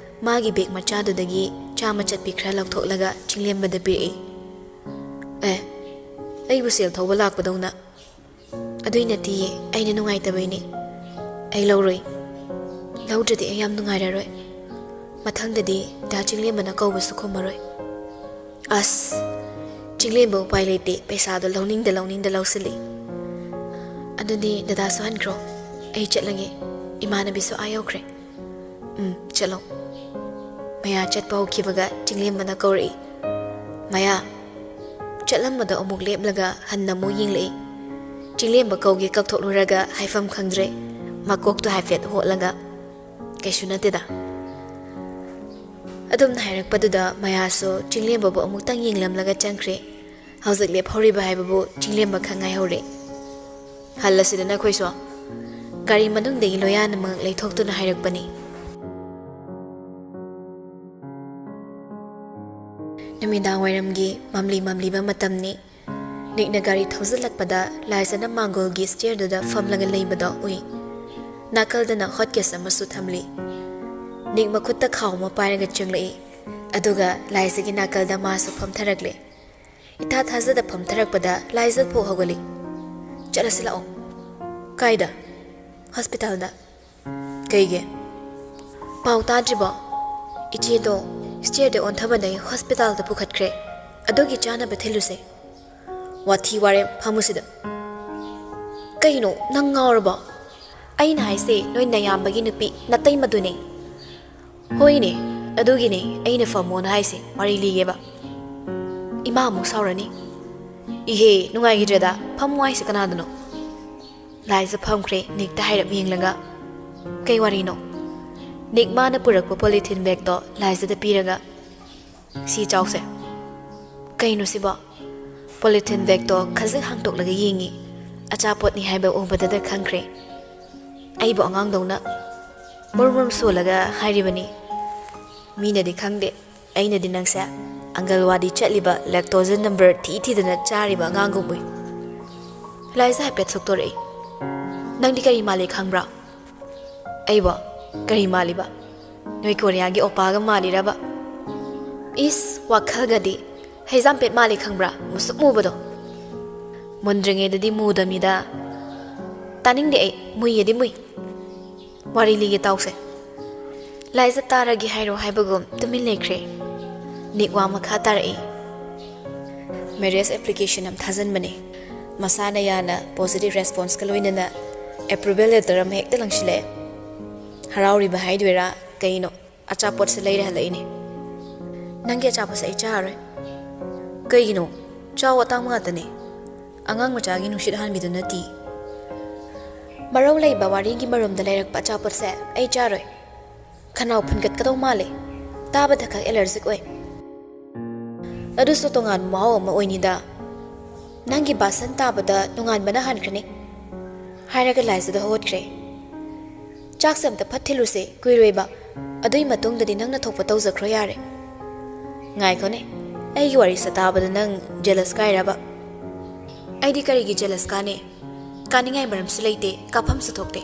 ꯃꯥꯒꯤ ꯕꯦꯒ ꯃꯆꯥꯗꯨꯗꯒꯤ ꯆꯥꯝꯃ ꯆꯠꯄꯤ ꯈꯔ ꯂꯧꯊꯣꯛꯂꯒ ꯆꯤꯡꯂꯦꯝꯕꯗ ꯄꯤꯔꯛꯏ꯫ "ꯑꯦ, ꯑꯩꯕꯨ ꯁꯦꯜ ꯊꯧꯕ ꯂꯥꯛꯄꯗꯧꯅ?" "ꯑꯗꯨꯏ ꯅꯠꯇꯤꯌꯦ, ꯑꯩꯅ ꯅꯨꯡꯉꯥꯏꯇꯕꯩꯅꯦ꯫ ꯑꯩ ꯂꯧꯔꯣꯏ꯫ ꯂꯧꯗ꯭ꯔꯗꯤ ꯑꯩ ꯌꯥꯝ ꯅꯨꯡꯉꯥꯏꯔꯔꯣꯏ꯫ ꯃꯊꯪꯗꯗꯤ ꯗꯥ ꯆꯤꯡꯂꯦꯝꯕꯅ ꯀꯧꯕꯁꯨ ꯈꯨꯝꯃꯔꯣꯏ꯫" ꯑꯁ, ꯆꯤꯡꯂꯦꯝꯕ ꯎꯄꯥꯏ ꯂꯩꯇꯦ, ꯄꯩꯁꯥꯗꯣ ꯂꯧꯅꯤꯡꯗ ꯂꯧꯅꯤꯡꯗ ꯂꯧꯁꯤꯜꯂꯤ꯫ "ꯑꯗꯨꯗꯤ ꯗꯗꯥꯁꯨ ꯍꯟꯈ꯭ꯔꯣ, ꯑꯩ ꯆꯠꯂꯒꯦ꯫ ꯏꯃꯥꯟꯅꯕꯤꯁꯨ ꯑꯥ ꯌꯧꯈ꯭ꯔꯦ꯫" "ꯎꯝ, ꯆꯠꯂꯣ꯫" ꯃꯌꯥ ꯆꯠꯄ ꯍꯧꯈꯤꯕꯒ ꯆꯤꯡꯂꯦꯝꯕꯅ ꯀꯧꯔꯛꯏ꯫ "ꯃꯌꯥ!" ꯆꯠꯂꯝꯕꯗꯣ ꯑꯃꯨꯛ ꯂꯦꯞꯂꯒ ꯍꯟꯅ ꯑꯃꯨꯛ ꯌꯦꯡꯂꯛꯏ꯫ ꯆꯤꯡꯂꯦꯝꯕ ꯀꯧꯒꯦ ꯀꯧꯊꯣꯛꯂꯨꯔꯒ ꯍꯥꯏꯐꯝ ꯈꯪꯗ꯭ꯔꯦ꯫ ꯃꯀꯣꯛꯇꯣ ꯍꯥꯏꯐꯦꯠ ꯍꯣꯠꯂꯒ, "ꯀꯩꯁꯨ ꯅꯠꯇꯦꯗ꯫" ꯑꯗꯨꯝꯅ ꯍꯥꯏꯔꯛꯄꯗꯨꯗ ꯃꯌꯥꯁꯨ ꯆꯤꯡꯂꯦꯝꯕꯕꯨ ꯑꯃꯨꯛꯇꯪ ꯌꯦꯡꯂꯝꯂꯒ ꯆꯪꯈ꯭ꯔꯦ꯫ ꯍꯧꯖꯤꯛ ꯂꯦꯞꯍꯧꯔꯤꯕ ꯍꯥꯏꯕꯕꯨ ꯆꯤꯡꯂꯦꯝꯕ ꯈꯛ ꯉꯥꯏꯍꯧꯔꯦ꯫ "ꯍꯜꯂꯁꯤꯗ ꯅꯈꯣꯏꯁꯨ꯫" ꯒꯥꯔꯤ ꯃꯅꯨꯡꯗꯒꯤ ꯂꯣꯌꯥꯅꯃꯛ ꯂꯩꯊꯣꯛꯇꯨꯅ ꯍꯥꯏꯔꯛꯄꯅꯤ꯫ ꯅꯨꯃꯤꯗꯥꯡ ꯋꯥꯏꯔꯝꯒꯤ ꯃꯝꯂꯤ ꯃꯝꯂꯤꯕ ꯃꯇꯝꯅꯤ꯫ ꯅꯤꯛꯅ ꯒꯥꯔꯤ ꯊꯧꯖꯤꯜꯂꯛꯄꯗ ꯂꯥꯏꯖꯅ ꯃꯥꯡꯒꯣꯜꯒꯤ ꯁ꯭ꯇꯤꯌꯔꯗꯨꯗ ꯐꯝꯂꯒ ꯂꯩꯕꯗꯣ ꯎꯏ꯫ ꯅꯥꯀꯜꯗꯅ ꯍꯣꯠ ꯀꯦꯁ ꯑꯃꯁꯨ ꯊꯝꯂꯤ꯫ ꯅꯤꯛ ꯃꯈꯨꯠꯇ ꯈꯥꯎ ꯑꯃ ꯄꯥꯏꯔꯒ ꯆꯪꯂꯛꯏ꯫ ꯑꯗꯨꯒ ꯂꯥꯏꯖꯒꯤ ꯅꯥꯀꯜꯗ ꯃꯥꯁꯨ ꯐꯝꯊꯔꯛꯂꯦ꯫ ꯏꯊꯥ ꯊꯥꯖꯗ ꯐꯝꯊꯔꯛꯄꯗ ꯂꯥꯏꯖ ꯐꯨꯛ ꯍꯧꯒꯠꯂꯤ꯫ "ꯆꯠꯂꯁꯤ ꯂꯥꯛꯑꯣ꯫" "ꯀꯥꯏꯗ?" "ꯍꯣꯁꯄꯤꯇꯥꯜꯗ꯫" "ꯀꯩꯒꯤ?" "ꯄꯥꯎ ꯇꯥꯗ꯭ꯔꯤꯕꯣ? ꯏꯆꯦꯗꯣ ꯁ꯭ꯇꯤꯌꯔꯗ ꯑꯣꯟꯊꯕꯗꯩ ꯍꯣꯁꯄꯤꯇꯥꯜꯗ ꯄꯨꯈꯠꯈ꯭ꯔꯦ꯫ ꯑꯗꯨꯒꯤ ꯆꯥꯅꯕ ꯊꯤꯜꯂꯨꯁꯦ꯫" "ꯋꯥꯊꯤ ꯋꯥꯔꯦꯝ, ꯐꯝꯃꯨꯁꯤꯗ꯫" "ꯀꯩꯅꯣ, ꯅꯪ ꯉꯥꯎꯔꯕꯣ? ꯑꯩꯅ ꯍꯥꯏꯁꯦ ꯅꯣꯏ ꯅꯌꯥꯝꯕꯒꯤ ꯅꯨꯄꯤ ꯅꯇꯩꯃꯗꯨꯅꯦ꯫" "ꯍꯣꯏꯅꯦ, ꯑꯗꯨꯒꯤꯅꯦ ꯑꯩꯅ ꯐꯝꯃꯣꯅ ꯍꯥꯏꯁꯦ, ꯋꯥꯔꯤ ꯂꯤꯒꯦꯕ꯫" "ꯏꯃꯥ ꯑꯃꯨꯛ ꯁꯥꯎꯔꯅꯤ꯫" "ꯏꯍꯦ, ꯅꯨꯡꯉꯥꯏꯈꯤꯗ꯭ꯔꯦꯗ, ꯐꯝꯃꯣ ꯍꯥꯏꯁꯦ ꯀꯅꯥꯗꯅꯣ?" ꯂꯥꯏꯖ ꯐꯝꯈ꯭ꯔꯦ ꯅꯤꯛꯇ ꯍꯥꯏꯔꯞ ꯌꯦꯡꯂꯒ꯫ "ꯀꯩ ꯋꯥꯔꯤꯅꯣ?" ꯅꯤꯛ ꯃꯥꯅ ꯄꯨꯔꯛꯄ ꯄꯣꯂꯤꯊꯤꯟ ꯕꯦꯒꯇꯣ ꯂꯥꯏꯖꯗ ꯄꯤꯔꯒ, "ꯁꯤ ꯆꯥꯎꯁꯦ꯫" "ꯀꯩꯅꯣ ꯁꯤꯕꯣ?" ꯄꯣꯂꯤꯊꯤꯟ ꯕꯦꯒꯇꯣ ꯈꯖꯤꯛ ꯍꯥꯡꯇꯣꯛꯂꯒ ꯌꯦꯡꯉꯤ꯫ ꯑꯆꯥꯄꯣꯠꯅꯤ ꯍꯥꯏꯕ ꯎꯕꯗꯗ ꯈꯪꯈ꯭ꯔꯦ꯫ ꯑꯩꯕꯨ ꯑꯉꯥꯡꯗꯧꯅ ꯃꯨꯔ ꯃꯨꯔ ꯁꯣꯜꯂꯒ ꯍꯥꯏꯔꯤꯕꯅꯤ꯫ "ꯃꯤꯅꯗꯤ ꯈꯪꯗꯦ, ꯑꯩꯅꯗꯤ ꯅꯪꯁꯦ ꯑꯪꯒꯜꯋꯥꯗꯤ ꯆꯠꯂꯤꯕ ꯂꯦꯛꯇꯣꯖꯤꯟ ꯅꯝꯕꯔ ꯊꯤ ꯊꯤꯗꯅ ꯆꯥꯔꯤꯕ ꯑꯉꯥꯡꯒꯨꯝ ꯎꯏ꯫" ꯂꯥꯏꯖ ꯍꯥꯏꯐꯦꯠ ꯁꯨꯛꯇꯣꯔꯛꯏ꯫ "ꯅꯪꯗꯤ ꯀꯔꯤ ꯃꯥꯜꯂꯤ ꯈꯪꯕ꯭ꯔꯥ?" ꯑꯩꯕꯣ? ꯀꯔꯤ ꯃꯥꯜꯂꯤꯕ? ꯅꯣꯏ ꯀꯣꯔꯤꯌꯥꯒꯤ ꯑꯣꯄꯥꯒ ꯃꯥꯜꯂꯤꯔꯕ? ꯏꯁ, ꯋꯥꯈꯜꯒꯗꯤ ꯍꯩꯖꯥꯝꯄꯦꯠ ꯃꯥꯜꯂꯤ ꯈꯪꯕ꯭ꯔꯥ? ꯃꯨꯁꯨꯛ ꯃꯨꯕꯗꯣ꯫ ꯃꯨꯟꯗ꯭ꯔꯤꯉꯩꯗꯗꯤ ꯃꯨꯗꯃꯤꯗ꯫ ꯇꯥꯅꯤꯡꯗꯦ ꯑꯩ, ꯃꯨꯏꯌꯦꯗꯤ ꯃꯨꯏ꯫ ꯋꯥꯔꯤ ꯂꯤꯒꯦ ꯇꯥꯎꯁꯦ꯫ ꯂꯥꯏꯖ ꯇꯥꯔꯒꯦ ꯍꯥꯏꯔꯣ ꯍꯥꯏꯕꯒꯨꯝ ꯇꯨꯃꯤꯟ ꯂꯩꯈ꯭ꯔꯦ꯫ ꯅꯤꯛꯋꯥ ꯃꯈꯥ ꯇꯥꯔꯛꯏ꯫ ꯃꯦꯔꯦꯖ ꯑꯦꯄ꯭ꯂꯤꯀꯦꯁꯟ ꯑꯃ ꯊꯥꯖꯤꯟꯕꯅꯦ꯫ ꯃꯁꯥꯅ ꯌꯥꯅ ꯄꯣꯖꯤꯇꯤꯚ ꯔꯦꯁꯄꯣꯟꯁꯀ ꯂꯣꯏꯅꯅ ꯑꯦꯄ꯭ꯔꯨꯚꯦꯜ ꯂꯦꯇꯔ ꯑꯃ ꯍꯦꯛꯇ ꯂꯪꯁꯤꯜꯂꯛꯑꯦ꯫ ꯍꯔꯥꯎꯔꯤꯕ ꯍꯥꯏꯗꯣꯏꯔꯥ ꯀꯩꯅꯣ, ꯑꯆꯥꯄꯣꯠꯁꯦ ꯂꯩꯔ ꯍꯜꯂꯛꯏꯅꯦ꯫ "ꯅꯪꯒꯤ ꯑꯆꯥꯄꯣꯠꯁꯦ ꯑꯩ ꯆꯥꯔꯔꯣꯏ꯫" "ꯀꯩꯒꯤꯅꯣ? ꯆꯥꯎ, ꯑꯇꯥꯡꯕ ꯉꯥꯛꯇꯅꯦ꯫ ꯑꯉꯥꯡ ꯃꯆꯥꯒꯤ ꯅꯨꯡꯁꯤꯠ ꯍꯥꯟꯕꯤꯗꯨ ꯅꯠꯇꯦ꯫" "ꯃꯔꯧ ꯂꯩꯕ ꯋꯥꯔꯤꯒꯤ ꯃꯔꯨꯝꯗ ꯂꯩꯔꯛꯄ ꯑꯆꯥꯄꯣꯠꯁꯦ ꯑꯩ ꯆꯥꯔꯣꯏ꯫ ꯈꯅꯥꯎ ꯐꯨꯟꯒꯠꯀꯗꯧ ꯃꯥꯜꯂꯦ꯫ ꯇꯥꯕꯗ ꯈꯛ ꯑꯦꯂꯔꯖꯤꯛ ꯑꯣꯏ꯫ ꯑꯗꯨꯁꯨ ꯇꯣꯉꯥꯟꯕ ꯃꯍꯥꯎ ꯑꯃ ꯑꯣꯏꯅꯤꯗ꯫ ꯅꯪꯒꯤ ꯕꯥꯁꯟ ꯇꯥꯕꯗ ꯅꯣꯡꯉꯥꯟꯕꯅ ꯍꯥꯟꯈ꯭ꯔꯅꯤ꯫" ꯍꯥꯏꯔꯒ ꯂꯥꯏꯖꯗ ꯍꯧꯒꯠꯈ꯭ꯔꯦ꯫ "ꯆꯥꯛꯁꯦ ꯑꯝꯇ ꯐꯠ ꯊꯤꯜꯂꯨꯁꯦ, ꯀꯨꯏꯔꯣꯏꯕ꯫ ꯑꯗꯨꯏ ꯃꯇꯨꯡꯗꯗꯤ ꯅꯪꯅ ꯊꯣꯛꯄ ꯇꯧꯖꯈ꯭ꯔꯣ ꯌꯥꯔꯦ꯫" "ꯉꯥꯏꯈꯣꯅꯦ, ꯑꯩꯒꯤ ꯋꯥꯔꯤꯁꯦ ꯇꯥꯕꯗ ꯅꯪ ꯖꯦꯂꯁ ꯀꯥꯏꯔꯕ?" "ꯑꯩꯗꯤ ꯀꯔꯤꯒꯤ ꯖꯦꯂꯁ ꯀꯥꯅꯤ? ꯀꯥꯅꯤꯡꯉꯥꯏ ꯃꯔꯝꯁꯨ ꯂꯩꯇꯦ, ꯀꯥꯐꯝꯁꯨ ꯊꯣꯛꯇꯦ꯫"